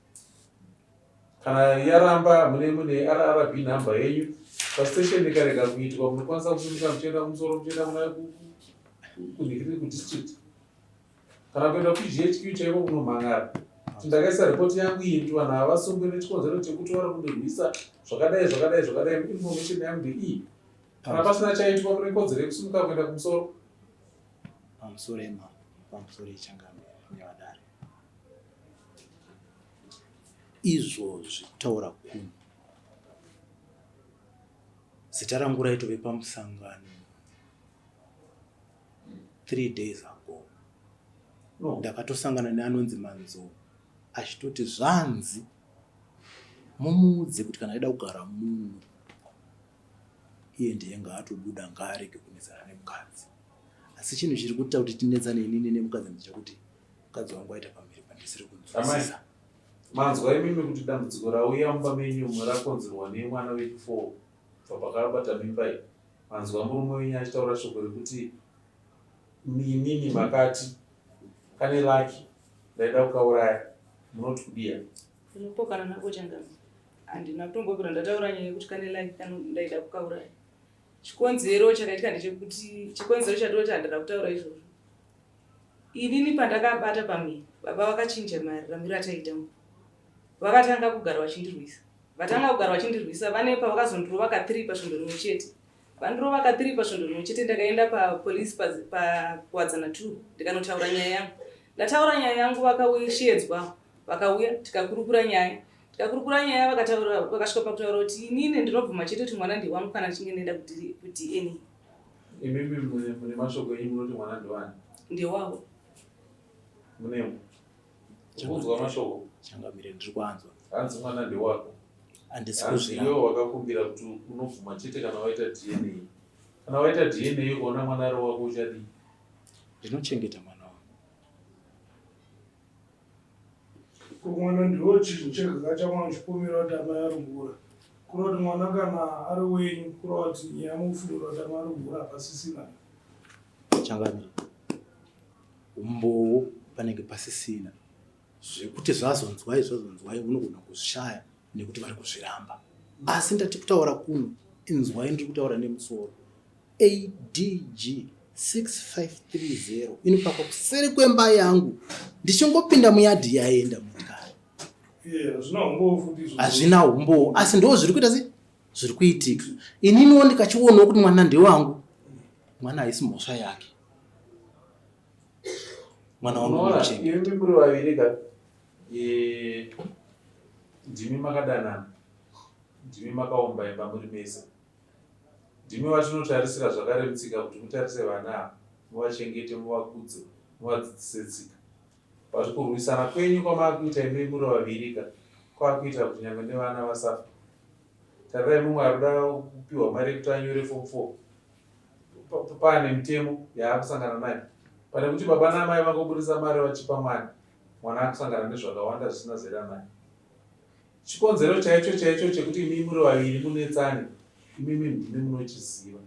Kana yaramba mune mune RRB number yenyu pastation ikarega kuitwa munokwanisa kusimuka muchienda kumusoro muchienda kuna kunhikiri kudistrict kana kuenda kuGHQ chaiko kunomhan'ara kuti ndakaisa ripoti yangu iyi kuti vanhu ava vasungwe nechikonzero chekuti vari kundirwisa zvakadai zvakadai zvakadai information yangu ndeiyi. Kana pasina chaitwa mune kodzero yekusimuka kuenda kumusoro. Pamusoro ema pamusoro yechangamire nevadare. Izvozvi kutaura kuno zita rangu raitove pamusangano 3 days ago. No. Ndakatosangana neanonzi Manzou achitoti zvanzi mumuudze kuti kana aida kugara muno iye ndiye ngaatobuda ngaarege kunetsana nemukadzi. Asi chinhu chiri kuita kuti tinetsane inini nemukadzi ndechekuti mukadzi wangu aita pamhiri pandisiri Amai, kunzwisisa. manzwa imimi kuti dambudziko rauya mumba menyu umu rakonzerwa nemwana wechi 4 kubva pakabata mimba iyi. Manzwa murume wenyu achitaura shoko rekuti imimi makati kane lucky ndaida kukauraya. Munoti kudiya? Ndinopokana nako changamire. Handina kutombobvira ndataura nyaya yekuti kane lucky kano ndaida kukauraya. Chikonzero chakaitika ndechekuti chikonzero chandinoti handina kutaura izvozvo. Inini pandakabata pamuviri baba vakachinja mararamiro ataiita mumba. Vakatanga kugara vachindirwisa. Vatanga kugara vachindirwisa vane pavakazondirova ka3 pasvondo rimwe chete. Vandirova ka3 pasvondo rimwe chete ndakaenda papolice paKuwadzana 2 ndikanotaura nyaya yangu. Ndataura nyaya yangu vakashedzwa vakauya tikakurukura nyaya. Tikakurukura nyaya vakataura vakasvika pakutaura kuti inini ndinobvuma chete kuti mwana ndewangu kana ndichinge ndaenda kuDNA. Imimi mune mune mashoko enyu munoti mwana ndewani? Ndewavo. Munemo. Kunzwa mashoko. Changamire ndiri kuanzwa. Hanzi mwana ndewako. Handisi Hanzi kuzvira. iwe wakakumbira kuti unobvuma chete kana waita DNA. Kana waita DNA ukaona mwana ari wako uchadii? Ndinochengeta mwana wangu. Ko mwana ndiwo chinhu chega chamunochipomera kuti amai ari kuhura. Kureva kuti mwana kana ari wenyu kureva kuti nyaya mukufungira kuti amai ari kuhura hapasisina. Changamire, umbowo panenge pasisina zvekuti zvazonzwai zvazonzwai unogona kuzvishaya nekuti vari kuzviramba. Asi ndati kutaura kuno inzwai ndiri kutaura nemusoro. ADG 6530 inopakwa kuseri kwemba yangu ndichingopinda muyadhi yaenda motikari. Hazvina humbowo asi ndo zviri kuita se zviri kuitika. Ininiwo ndikachionawo kuti mwana ndewangu, mwana haisi mhosva yake. Mwana wangu Unoona, imi muri vaviri ka eh, ndimi makadanana, ndimi makaumba imba muri mese. Ndimi vatinotarisira zvakare mutsika kuti mutarise vana ava, muvachengete, muvakudze, muvadzidzise tsika. But kurwisana kwenyu kwamakuita imi muri vavirika kwakuita kuti nyangwe nevana vasafa. Tarirai mumwe arikuda kupiwa mari yekuti anyore form 4 paane mitemo yaakusangana nayo. Pane kuti baba naamai vangoburitsa mari vachipa mwana, mwana akusangana nezvakawanda zvisina zera naye. Chikonzero chaicho chaicho chekuti imi muri vaviri munetsane imimi ndimi munochiziva.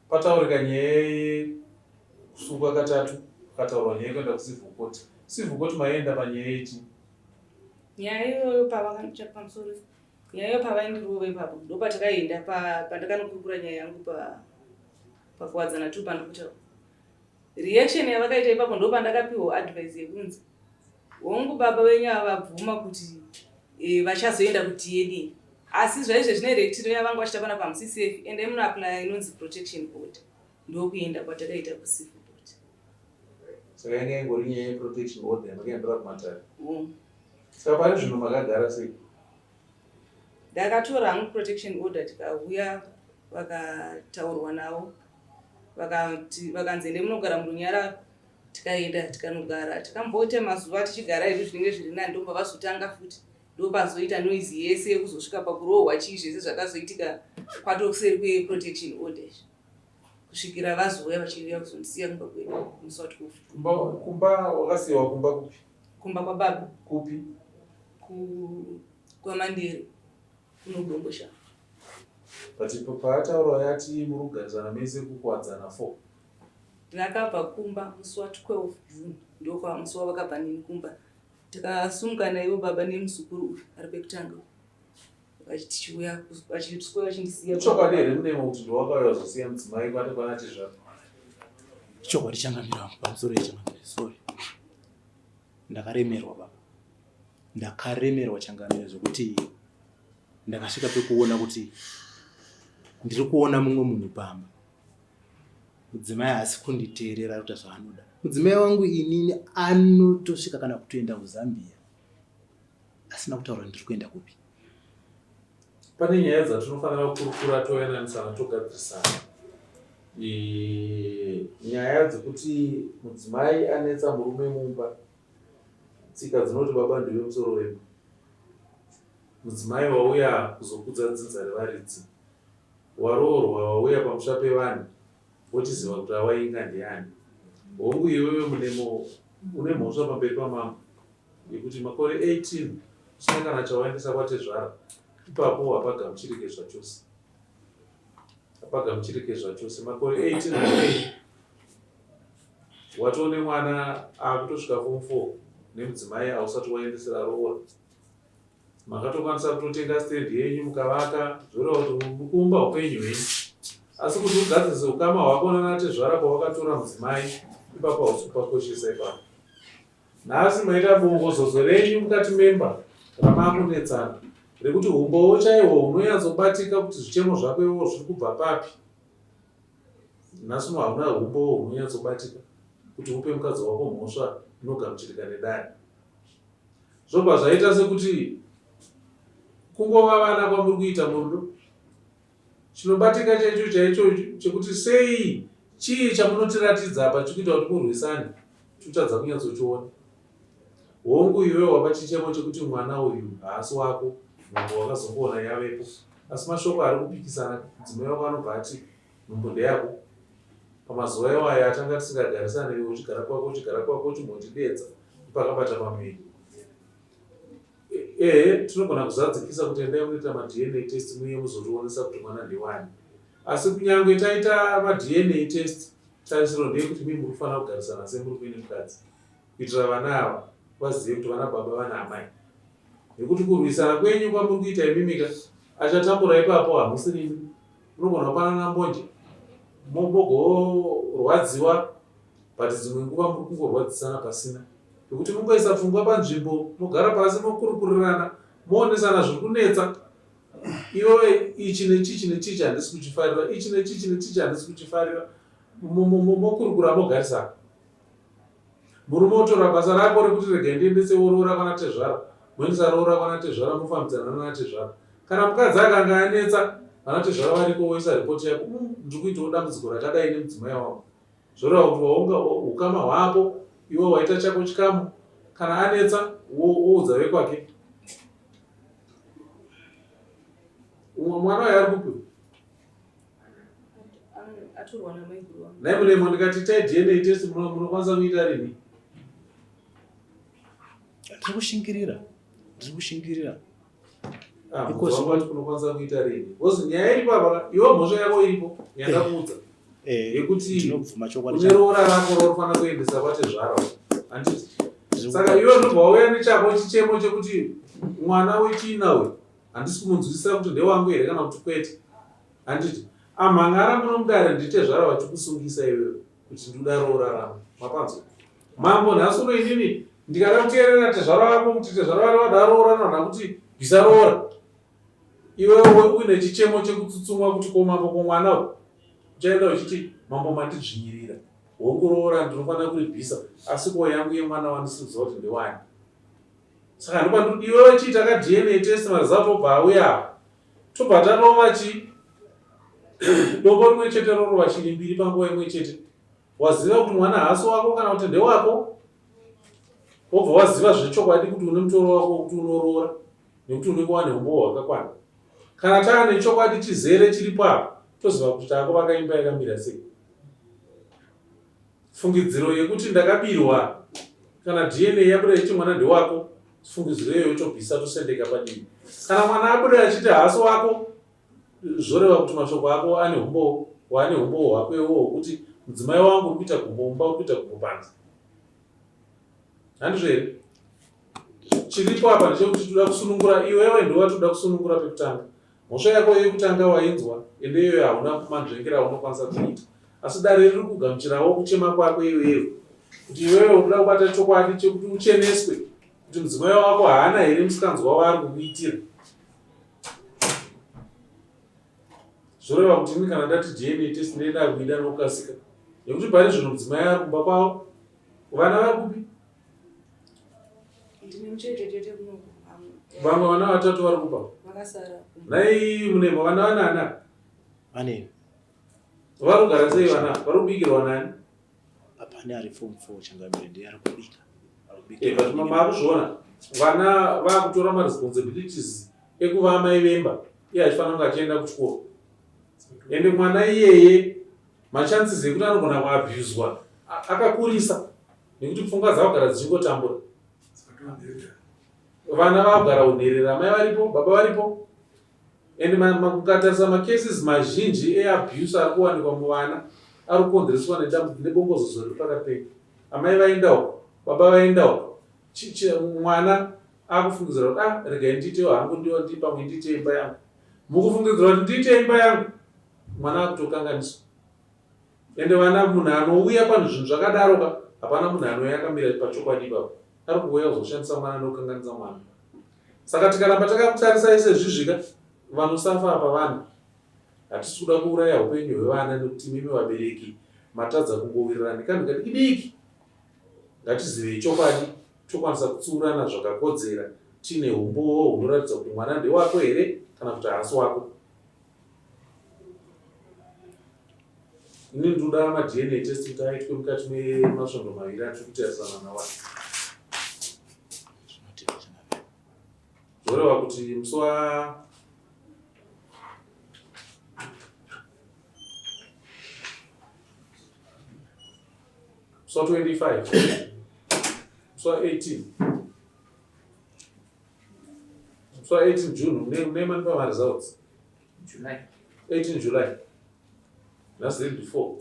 Pataurika nyaya yekusungwa katatu, pakataurwa nyaya yekuenda kucivil court. Civil court maienda panyaya yechii? Nyaya iyoyo pavakanicha pamusoro nyaya iyoyo pavaindirova ipapo ndopatakaenda pandakanokurukura nyaya yangu pa Pakuwadzana 2 pandikutaura. Reaction yavakaita ipapo ndopandakapiwa advice yekunzi hongu baba venyu ava vabvuma kuti e, vachazoenda kuDNA asi zvaizve zvine rectiro yavanga vachita pana pamuCCF endai munoaplya inonzi protection order ndokuenda kwatakaita kucivil court. Saka yanga ingori nyaya yeprotection order yamakaendera kumatare? Hongu. Saka pari zvino makagara sei? Ndakatora hangu protection order tikauya vakataurwa navo vakati vakanzi ende munogara murunyararo tikaenda tikanogara tikamboita mazuva tichigara hedu zvinenge zviri nani ndobva vazotanga futi ndopazoita noise yese yekuzosvika pakurohwa chii zvese zvakazoitika kwatokuseri kweprotection order izvi kusvikira vazouya vachiuya kuzondisiya kumba kwedu musi wa 12 Kumba, kumba wakasiyiwa kumba kupi? Kumba kwababa. Kupi? Ku kwaMandere kunoDomboshava. But paataura yati muri kugarisana mese kukuwadzana 4. Ndakabva kumba musi wa 12 June ndokwa musi wavakabva neni kumba tikasumuka naivo baba nemuzukuru uyu ari pekutanga tichiuya vachiswera vachindisiya. Chokwadi here munemo kuti ndowakauya kuzosiya mudzimai kwati kwana tezvara? Chokwadi changamire wangu pamusoro yechangamire sorry. Ndakaremerwa baba. Ndakaremerwa changamire zvekuti ndakasvika pekuona kuti ndiri kuona mumwe munhu pamba. Mudzimai haasi kunditeerera ari kuita zvaanoda. Mudzimai wangu inini anotosvika kana kutoenda kuZambia asina kutaura kuti ndiri kuenda kupi. Pane nyaya dzatinofanira kukurukura toyananisana togadzirisana. Nyaya dzekuti mudzimai anetsa murume mumba, tsika dzinoti baba ndiwe musoro wemba. Mudzimai wauya kuzokudza dzinza revaridzi, waroorwa wauya pamusha pevanhu wochiziva kuti awainga ndiani. Hongu iwewe Munemo une mhosva pamberi pamambo yekuti makore 18 usina kana chawaendesa kwatezvara, ipapo hapagamuchirike zvachose. Hapagamuchirike zvachose. Makore 18 upenyu watoo nemwana akutosvika form 4 nemudzimai ausati waendesera roora. Makatokwanisa kutotenga stand yenyu mukavaka zvoreva kuti mukuumba upenyu hwenyu. Asi kuti ugadzirise ukama hwako nanatezvara kwawakatora mudzimai ipapo hausi kupakoshesa ipapo. Nhasi maita bongozozo renyu mukati memba ramakunetsana rekuti humbowo chaihwo hunonyatsobatika kuti zvichemo zvako iwewo zviri kubva papi. Nhasi uno hauna humbowo hunonyatsobatika kuti upe mukadzi wako mhosva inogamuchirika nedare. Zvobva zvaita sekuti kungova vana kwamuri kuita murudo. Chinobatika chaicho chaicho chekuti sei chii chamunotiratidza apa chikuita kuti murwisane totadza kunyatsochiona. Hongu iwe wapa chichemo chekuti mwana uyu haasi wako nhumbu wakazongoona yavepo asi mashoko ari kupikisana mudzimai wako anobva ati nhumbu ndeyako pamazuva iwayo atanga tisingagarisane iwe uchigara kwako uchigara kwako uchimbondidedza pakabata pamuviri Ehe, tinogona kuzadzikisa kuti endai munoita maDNA test muye muzotionesa kuti mwana ndewani. Asi kunyange taita maDNA test, tarisiro ndeyekuti mii muri kufanira kugarisana semurume nemukadzi kuitira vana ava vazive kuti vana baba vana amai. Nekuti kurwisana kwenyu kwamuri kuita imimika achatambura ipapo hamusirimi. Munogona kupanana mbonje mogorwadziwa but dzimwe nguva muri kungorwadzisana pasina. Pekuti mungoisa pfungwa panzvimbo mogara pasi mokurukurirana moonesana zviri kunetsa. Iwewe ichi nechichi nechichi handisi kuchifarira, ichi nechichi nechichi handisi kuchifarira. Mokurukura mogarisana. Murume otora basa rako rekuti regai ndiendese woroora kwana tezvara, moendesa roora kwana tezvara mofambidzana nana tezvara. Kana mukadzi akanga anetsa, vana tezvara variko woisa ripoti yako, mm, ndiri kuitawo dambudziko rakadai nemudzimai wangu. Zvoreva kuti waunga ukama hwapo iwe waita chako chikamu kana anetsa woudza vekwake. Umwe mwana uyo ari kupi? Nhai Munemo ndikati itai DNA test munokwanisa kuita rini? Ndiri kushingirira. Ndiri kushingirira. Ah, unokwanisa kuita rini because nyaya iripo apa iwe mhosva yako iripo yandakuudza eh, yekuti une roora rako raunofanira kuendesa kwatezvara handiti saka iwe unobva wauya nechako chichemo chekuti mwana wechina uyu handisi kumunzwisisa kuti ndewangu here kana kuti kwete handiti. Amhan'ara muno mudare nditezvara vachikusungisa iwewe kuti ndoda roora rangu. Mapanzwa? Mambo nhasi uno inini ndikada kuteerera tezvara vako kuti tezvara vari vada roora nona kuti bvisa roora. Iwewe uine chichemo chekutsutsumwa kuti ko mambo ko mwana uyu. Uchaenda uchiti mambo mandidzvinyirira. Hongu roora ndinofanira kuribvisa asi ko yangu yemwana wandisiri kuziva kuti ndewani. Saka ndopandiri iwewe chiita ka DNA test maresult obva auya apa. Tobva tarova chi dombo rimwe chete rorova shiri mbiri panguva imwe chete. Waziva kuti mwana haasi wako kana kuti ndewako. Wobva waziva zvechokwadi kuti une mutoro wako wekuti unoroora nekuti unenge wane umbowo hwakakwana. Kana taa nechokwadi chizere chiripo apa toziva kuti taakuvaka imba yakamira sei. Fungidziro yekuti ndakabirwa kana DNA yabuda ichiti mwana ndewako, fungidziro iyoyo tobvisa tosendeka padivi. Kana mwana abuda achiti haasi wako, zvoreva kuti mashoko ako ane humbowo, waane humbowo hwako iwowo hwekuti mudzimai wangu uri kuita gumbo mumba, uri kuita gumbo panze. Handizvo here? Chiripo apa ndechekuti toda kusunungura iwewe, ndiwe watoda kusunungura pekutanga. Mhosva yako yekutanga wainzwa ende iyoyo hauna manzvengera aunokwanisa kuita. Asi dare riri kugamuchirawo kuchema kwako iwewe kuti iwewe unoda kubata chokwadi chekuti ucheneswe kuti mudzimai wako haana here musikanzwa waari kukuitira. Zvoreva kuti ini kana ndati DNA test ndinoenda kuida nokukasika nekuti pari zvino mudzimai ari kumba kwavo vana vari kupi? Ndine mucheche chete kunoku. Vamwe vana vatatu vari kupa. Vakasara. Nhai munemo vana vanana? Vane. Vari kugara sei vana? Vari kubikirwa nani? Pane ari form 4 changamire ndiye ari kubika. Eh, but mama akuzviona vana vakutora maresponsibilities ekuva amai vemba iye achifanira kunge achienda kuchikoro ende mwana iyeye machances ekuti anogona kuabhuzwa akakurisa nekuti pfungwa dzakugara dzichingotambura vana vakugara unherera mai varipo baba varipo and mukatarisa macases mazhinji eabuse ari kuwanikwa muvana ari kukonzereswa nebongozozo riri pakati penyu amai vaenda uko baba vaenda uko mwana akufungidzira kuti ah regai ndiitewo hangu ndiwo ndi pamwe ndiite imba yangu mukufungidzira kuti ndiite imba yangu mwana akutokanganiswa Ende vana munhu anouya panhu zvinhu zvakadaro ka hapana munhu anouya akamira pachokwadi ipapo ari kuuya kuzoshandisa mwana nekukanganisa mwana saka tikaramba takamutarisa sezvizvika vanosafa apa vana hatisi kuda kuuraya upenyu hwevana nekuti imimi vabereki matadza kungowirirana nekanhu kadiki diki ngatizivei chokwadi tokwanisa kutsiurana zvakakodzera tiine umbowo hunoratidza kuti mwana ndewako here kana kuti haasi wako Ini ndinoda maDNA test kuti aitwe mukati memasvondo maviri atiri kutarisana nawo. Zvoreva kuti musi wa musi wa 25 musi wa 18 musi wa 18 June mune manipa maresults July. 18 July. That's the before.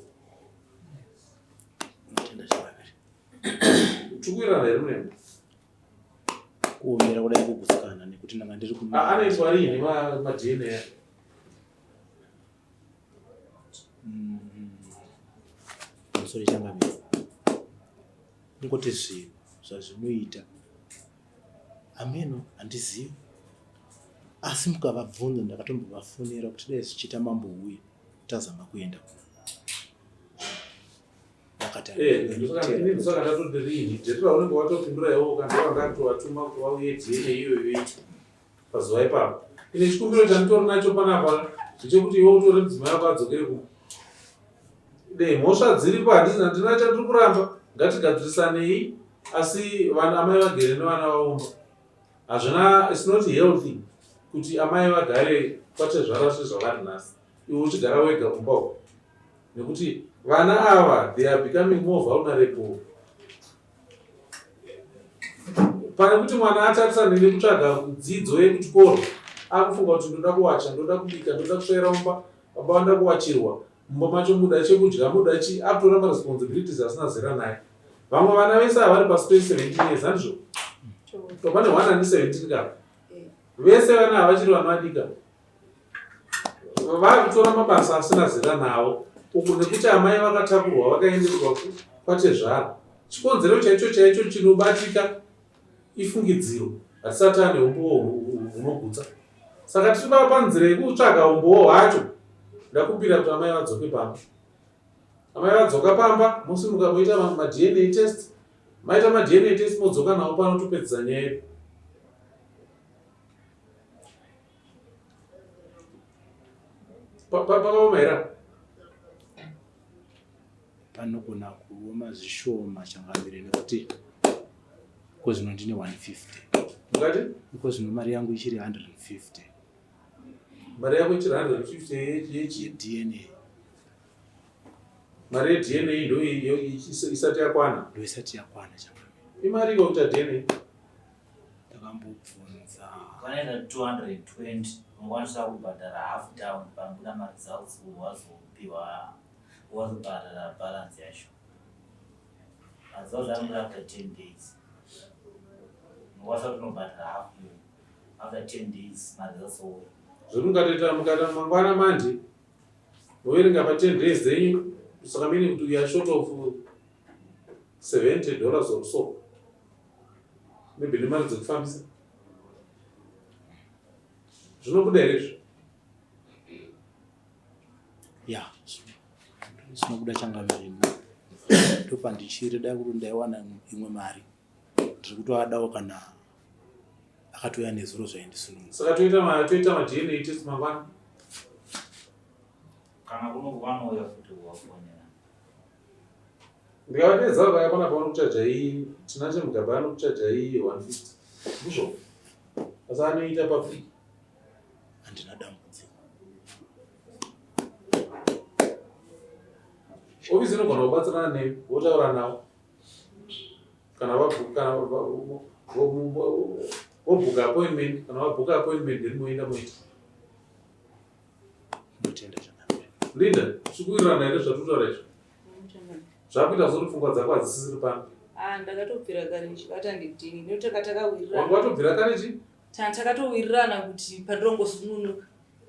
Tukuirana here mune? Kuomera kudai kugutsikana nekuti ndanga ndiri ku ah, Anoitwa riini ma ma DNA? Sorry changamire. Kungoti zvinhu zvazvinoita hameno handizivi asi mukavabvunza ndakatombovafonera kuti dai zvichiita mambouya tazama kuenda vakati eh, ndosaka ndatoti riini date raunenge watopindura iwowo kana ndovandakutovatuma kuti vauye dna iyoyo iitwe pazuva ipapo ine chikumbiro chanditori nacho panapa ndechekuti iwe utore mudzimai wako adzokere kumba de mhosva dziripo handisi handina chatiri kuramba ngatigadzirisanei asi vana amai vagere nevana vavo mumba hazvina its not healthy kuti amai vagare kwatezvara sezvavari nhasi iwe uchigara wega kumba uko nekuti vana ava they are becoming more vulnerable pane kuti mwana atarisane nekutsvaga dzidzo yekuchikoro akufunga kuti ndoda kuwacha ndoda kubika ndoda kusvaira mumba baba vanoda kuwachirwa mumba macho muda chekudya muda chi akutora maresponsibilities asina zera naye vamwe vana vese ava vari pasi pe 17 years handizvo to pane one ane 17 ka vese vana ava vachiri vana vadika. Vakutora mabasa asina zera nawo uku nekuti amai vakatakurwa vakaendeswa kwatezvara. Chikonzero chaicho chaicho chinobatika ifungidziro, hatisati ane umbowo hunogutsa. Saka tiri panzira yekutsvaga umbowo hwacho. Ndakumbira kuti amai vadzoke pamba. Amai vadzoka pamba, mosimuka moita maDNA test. Maita maDNA test modzoka nawo pano topedzisa nyaya yedu. Pakaoma here apa? Panogona kuoma zvishoma changamire nekuti iko zvino ndine 150. Mukati? Iko zvino mari yangu ichiri 150. Mari yako ichiri 150 yechi? DNA. Mari yeDNA ndo isati yakwana? Ndo isati yakwana changamire. Imari iko kuita DNA? Ndakambobvunza. Vanoita 220 unokwanisa kubhadhara half down panobuda maresults wazopiwa wazobhadhara balance yacho. Maresults anobuda after 10 days. Unokwanisa kuti unobhadhara half iyoyo after 10 days maresults ouya. Zvekuti mukatoita mukata mangwana manje moverenga pa 10 days dzenyu saka meaning kuti we are short of 70 dollars or so. Maybe nemari dzekufambisa. Zvinobuda here izvo? Ya, zvinobuda changamire. Ndopandichiri dai kuti ndaiwana imwe mari. Ndiri kutoadawo kana akatouya nezuro zvaindisununga. Saka toita ma toita ma DNA test mangwana. Kana kuno vanouya futi kuvafonera. Ndikavadeedza vaya pana pavanokuchajai Tinashe Mugabe anokuchajai 150 ndizvo asi anoita pafree. Handina dambudziko. Ofisi inogona kubatsirana newe votaura navo kana kana vobhuka appointment kana vabhuka appointment then moenda moita. Ndotenda zvakanaka. Linda, tikuwirirana here zvatutaura izvi? Zvakuita zvokuti pfungwa dzako hadzisisiri pano. Ah, ndakatobvira kare ndichibata ndidini. Nekuti taka takawirirana. Wanga watobvira kare chi? Tanga takatowirirana kuti pandirongosununguka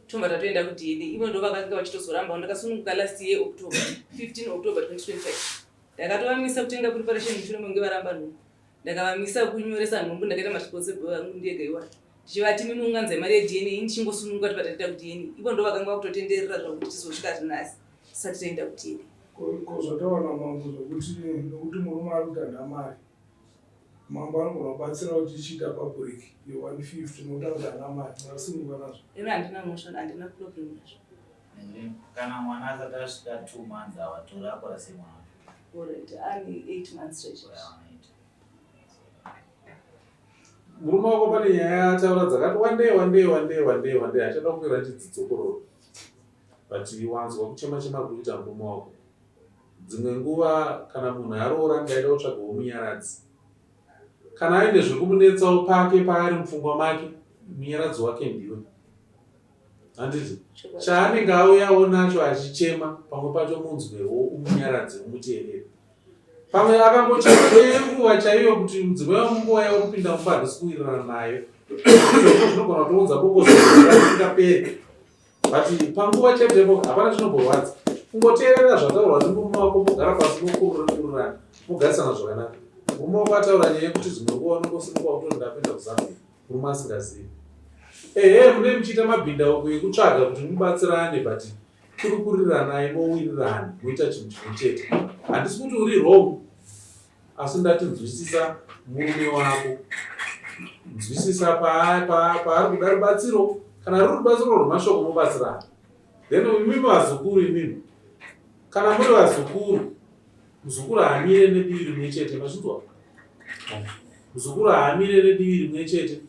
tobva tatoenda kuDNA. Ivo ndo vakanga vachitozoramba. Ndakasununguka last year October, 15 October 2025. Ndakatovamisa kutenga preparation mushure mekunge varamba nhumbu. Ndakavamisa kunyoresa nhumbu ndakaita maresponsible angu ndega iwayo. Ndichivati mimi unganzai mari yeDNA ini ndichingosununguka tobva tatoenda kuDNA. Ivo ndo vakanga vakutotenderera zvavo kuti tizosvika zvinasi tisati taenda kuDNA. Ko zvataura namambo zvokuti nokuti murume ari kuti handina mari mambo anogona kubatsira kuti ichiita public ye150 nokuti ari kuti handina mari makasununguka nazvo. Ini handina mhosva handina problem nazvo. Kana mwana asati asvika 2 months havatori akura semwana. Alright, ane 8 months chaizvo. Murume wako pane nyaya yaataura dzakati wandei wandei wandei wandei wandei achada kukwira achidzokorora but wanzwa kuchema chema kuri kuita murume wako. Dzimwe nguva kana munhu aroora ndaida kutsvagawo munyaradzi. Kana aine zvekumunetsawo pake paari mupfungwa make munyaradzi wake ndiwe. Handiti chaanenge auyawo nacho achichema pamwe pacho munzwewo umunyaradze umuteerere. Pamwe akangochema kwenguva chaiyo kuti mudzimai wangu nguva yavo kupinda mumba handisi kuwirirana nayo. Zvinogona kutounza bokozo risingaperi. But panguva chete ipo hapana chinomborwadza. Kungoteerera zvataurwa nemurume wako mogara pasi mokurukurirana mogarisana zvakanaka. Murume wako ataura nyaya yekuti dzimwe nguva unongosimuka wototi ndakuenda kuZambia murume asingazivi. Ehe mune muchiita mabhindauko ekutsvaga kuti mubatsirane but kurukuriranai mowirirana moita chinhu chimwe chete. Handisi kuti uri wrong asi ndati nzwisisa murume wako nzwisisa paari kuda rubatsiro kana ruri rubatsiro rwemashoko mobatsirana then imimi vazukuru imimi kana muri vazukuru muzukuru haamire nedivi rimwe chete mazvinzwa muzukuru haamire nedivi rimwe chete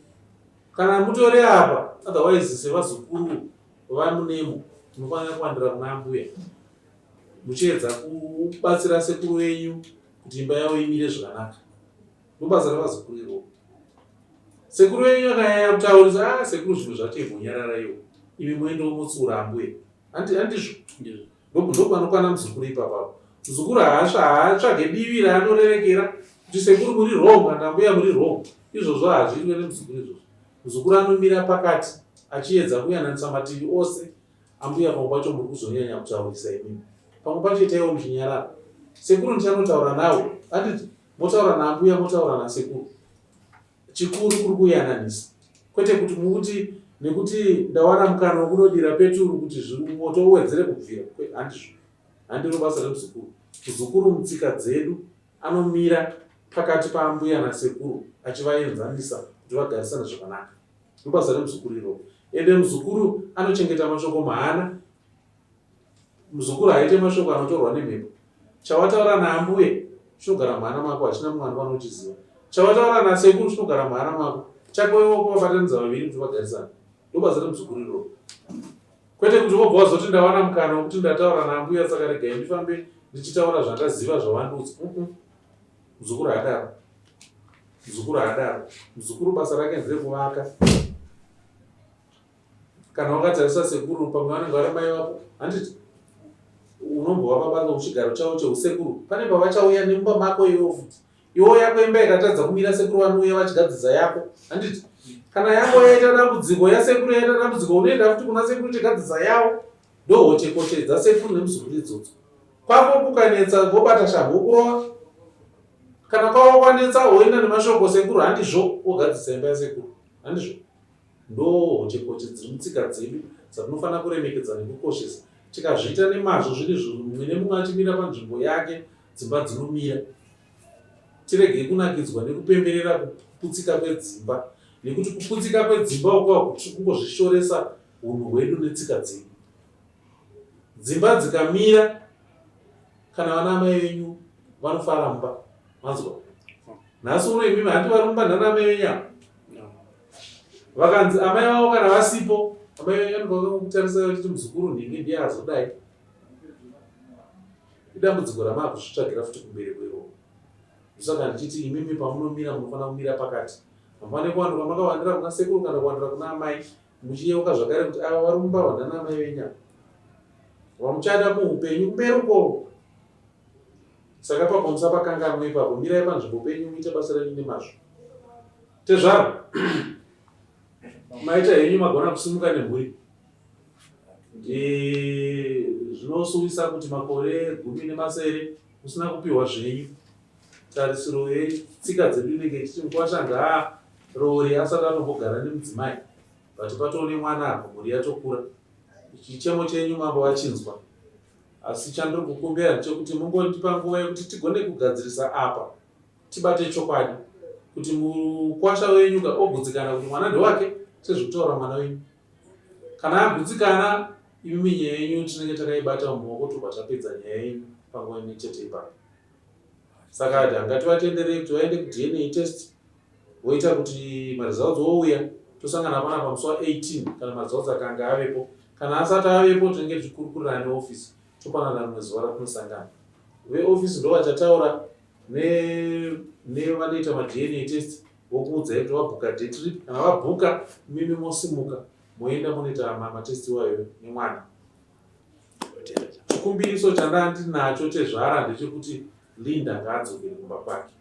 kana mutori apa otherwise sevazukuru vamunemo munofanira kuwandira kuna ambuya muchiedza kubatsira sekuru venyu kuti imba yavo imire zvakanaka ndobasa revazukuru iroro sekuru venyu akanyanya kutaurisa ah sekuru zvinhu zvacho imbonyarara iwo imi moendawo motsiura ambuya handizvo ndopanokwana muzukuru ipapapo muzukuru haatsvage divi raanorerekera kuti sekuru muri wrong kana ambuya muri wrong izvozvo hazviitwe nemuzukuru izvozvo muzukuru anomira pakati achiedza kuyananisa mativi ose. Ambuya pamwe pacho muri kuzonyanya kutaurisa imimi. Pamwe pacho itaiwo muchinyarara. Sekuru ndichanotaura nawo. Handiti motaura naambuya motaura nasekuru. Chikuru kuri kuyananisa. Kwete kuti mukuti nekuti ndawana mukana wekunodira peturu kuti moto uwedzere kubvira. Handizvo. Handiro basa remuzukuru. Muzukuru mutsika dzedu anomira pakati paambuya nasekuru achivaenzanisa kuti vagarisane zvakanaka. Ndobasa remuzukuru iroro. Ende muzukuru anochengeta mashoko mahana. Muzukuru haite mashoko anotorwa nemhepo. Chawataura naambuye chinogara muhana mako hachina mumwe anofanira kuchiziva. Chawataura nasekuru chinogara muhana mako. Chako iwe kuvabatanidza vaviri kuti vagarisane. Ndobasa remuzukuru iroro. Kwete kuti wobva wazoti ndawana mukana wekuti ndataura naambuya saka regai ndifambe ndichitaura zvandaziva zvavandiudza. Muzukuru haadaro. Muzukuru haadaro. Muzukuru basa rake nderekuvaka. Kana wakatarisa sekuru pamwe vanenge vari mai vako, handiti? Unombovapa basa kuchigaro chavo cheusekuru. Pane pavachauya nemumba mako iwewo futi. Iwo yako imba ikatadza kumira sekuru vanouya vachigadzirisa yako, handiti? Kana yako yaita dambudziko, yasekuru yaita dambudziko, unoenda futi kuna sekuru chigadzirisa yavo. Ndohochekoche dzasekuru nemuzukuru idzodzo. Kwako kukanetsa vobata shamhu vokurova. Kana kwavo kwanetsa woenda nemashoko sekuru handizvo wogadzirisa imba yasekuru. Handizvo. Ndohochekoche dziri mutsika dzedu dzatinofanira kuremekedza nekukoshesa. Tikazviita nemazvo zviri izvo mumwe nemumwe achimira panzvimbo yake dzimba dzinomira. Tiregei kunakidzwa nekupemberera kuputsika kwedzimba nekuti kuputsika kwedzimba uko tiri kungozvishoresa hunhu hwedu netsika dzedu. Dzimba dzikamira kana vana amai venyu vanofara mumba. Manzwa? Nhasi uno imimi handi vari mumba nana amai venyu ava. Vakanzi amai vavo kana vasipo, amai venyu vanobva vakangokutarisa vachiti muzukuru nhingi ndiye azodai. Idambudziko ramaakuzvitsvagira futi kumberi kweroo. Ndosaka ndichiti imimi pamunomira munofanira kumira pakati. Hamufaniri kuwanda kwamakawandira kuna sekuru kana kuwandira kuna amai. Muchiyeuka zvakare kuti ava vari mumba ava ndana amai venyu ava. Vamuchada muupenyu kumberi uko. Saka ipapo musapakanganwe ipapo, mirai panzvimbo penyu muite basa renyu nemazvo. Tezvara, maita henyu magona kusimuka nemhuri. Zvinosuwisa kuti makore 17 musina kupiwa zvenyu. Tarisiro yetsika dzedu inenge ichiti mukwasha ngaaroore asati atombogara nemudzimai but patoo nemwana apa mhuri yatokura. Chichemo chenyu mambo vachinzwa. Asi chandiri kukumbira ndechekuti mungondipa nguva yekuti tigone kugadzirisa apa tibate chokwadi kuti mukwasha wenyu ka ogutsikana kuti mwana ndewake sezvikutaura mwana wenyu. Kana agutsikana imimi nyaya yenyu tinenge takaibata mumaoko tobva tapedza nyaya yenyu panguva imwe chete ipapo. Saka ati hangativatenderei kuti vaende kuDNA test voita kuti maresults ouya tosangana panapa musi wa 18 kana maresults akanga avepo. Kana asati avepo tinenge tichikurukurirana neoffice topanana rimwe zuva ratinosangana. Veoffice ndovachataura nevanoita maDNA test vokuudzai kuti vabhuka date ripi. Kana vabhuka imimi mosimuka moenda monoita matest iwayo nemwana. Chikumbiriso chandandinacho tezvara ndechekuti Linda ngaadzokere kumba kwake.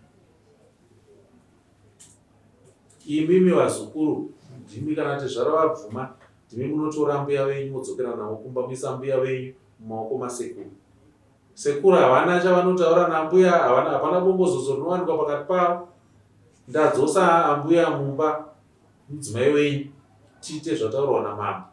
Imimi vazukuru ndimi kana tezvara vabvuma ndimi munotora mbuya venyu modzokera navo kumba moisa mbuya venyu mumaoko masekuru. Sekuru havana chavanotaura nambuya havana hapana bongozozo rinowanikwa pakati pavo. Ndadzosa ambuya mumba mudzimai wenyu tiite zvataurwa namambo.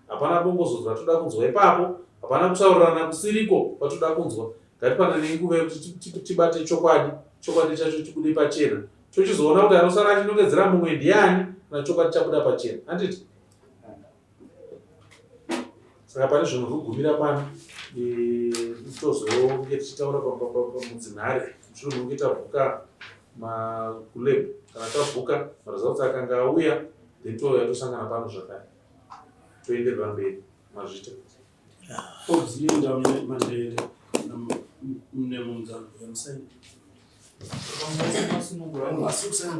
Hapana bongozozo ratoda kunzwa ipapo, hapana kutaurirana kusiriko kwatoda kunzwa. Ngatipananei nguva yekuti tibate chokwadi, chokwadi chacho chibude pachena. Tochizoona kuti anosara achinongedzera mumwe ndiani kana chokwadi chabuda pachena. Handiti? Saka pane zvinhu zvogumira pano tozonge tichitaura mudzinhare mushure mekunge tabhuka makulab kana tabhuka maresults akanga auya then touya tosangana pano zvakare toenderera mberi mazvita. Forbes Linda Mandele Mnemunzano yamusaini. Asi kusaina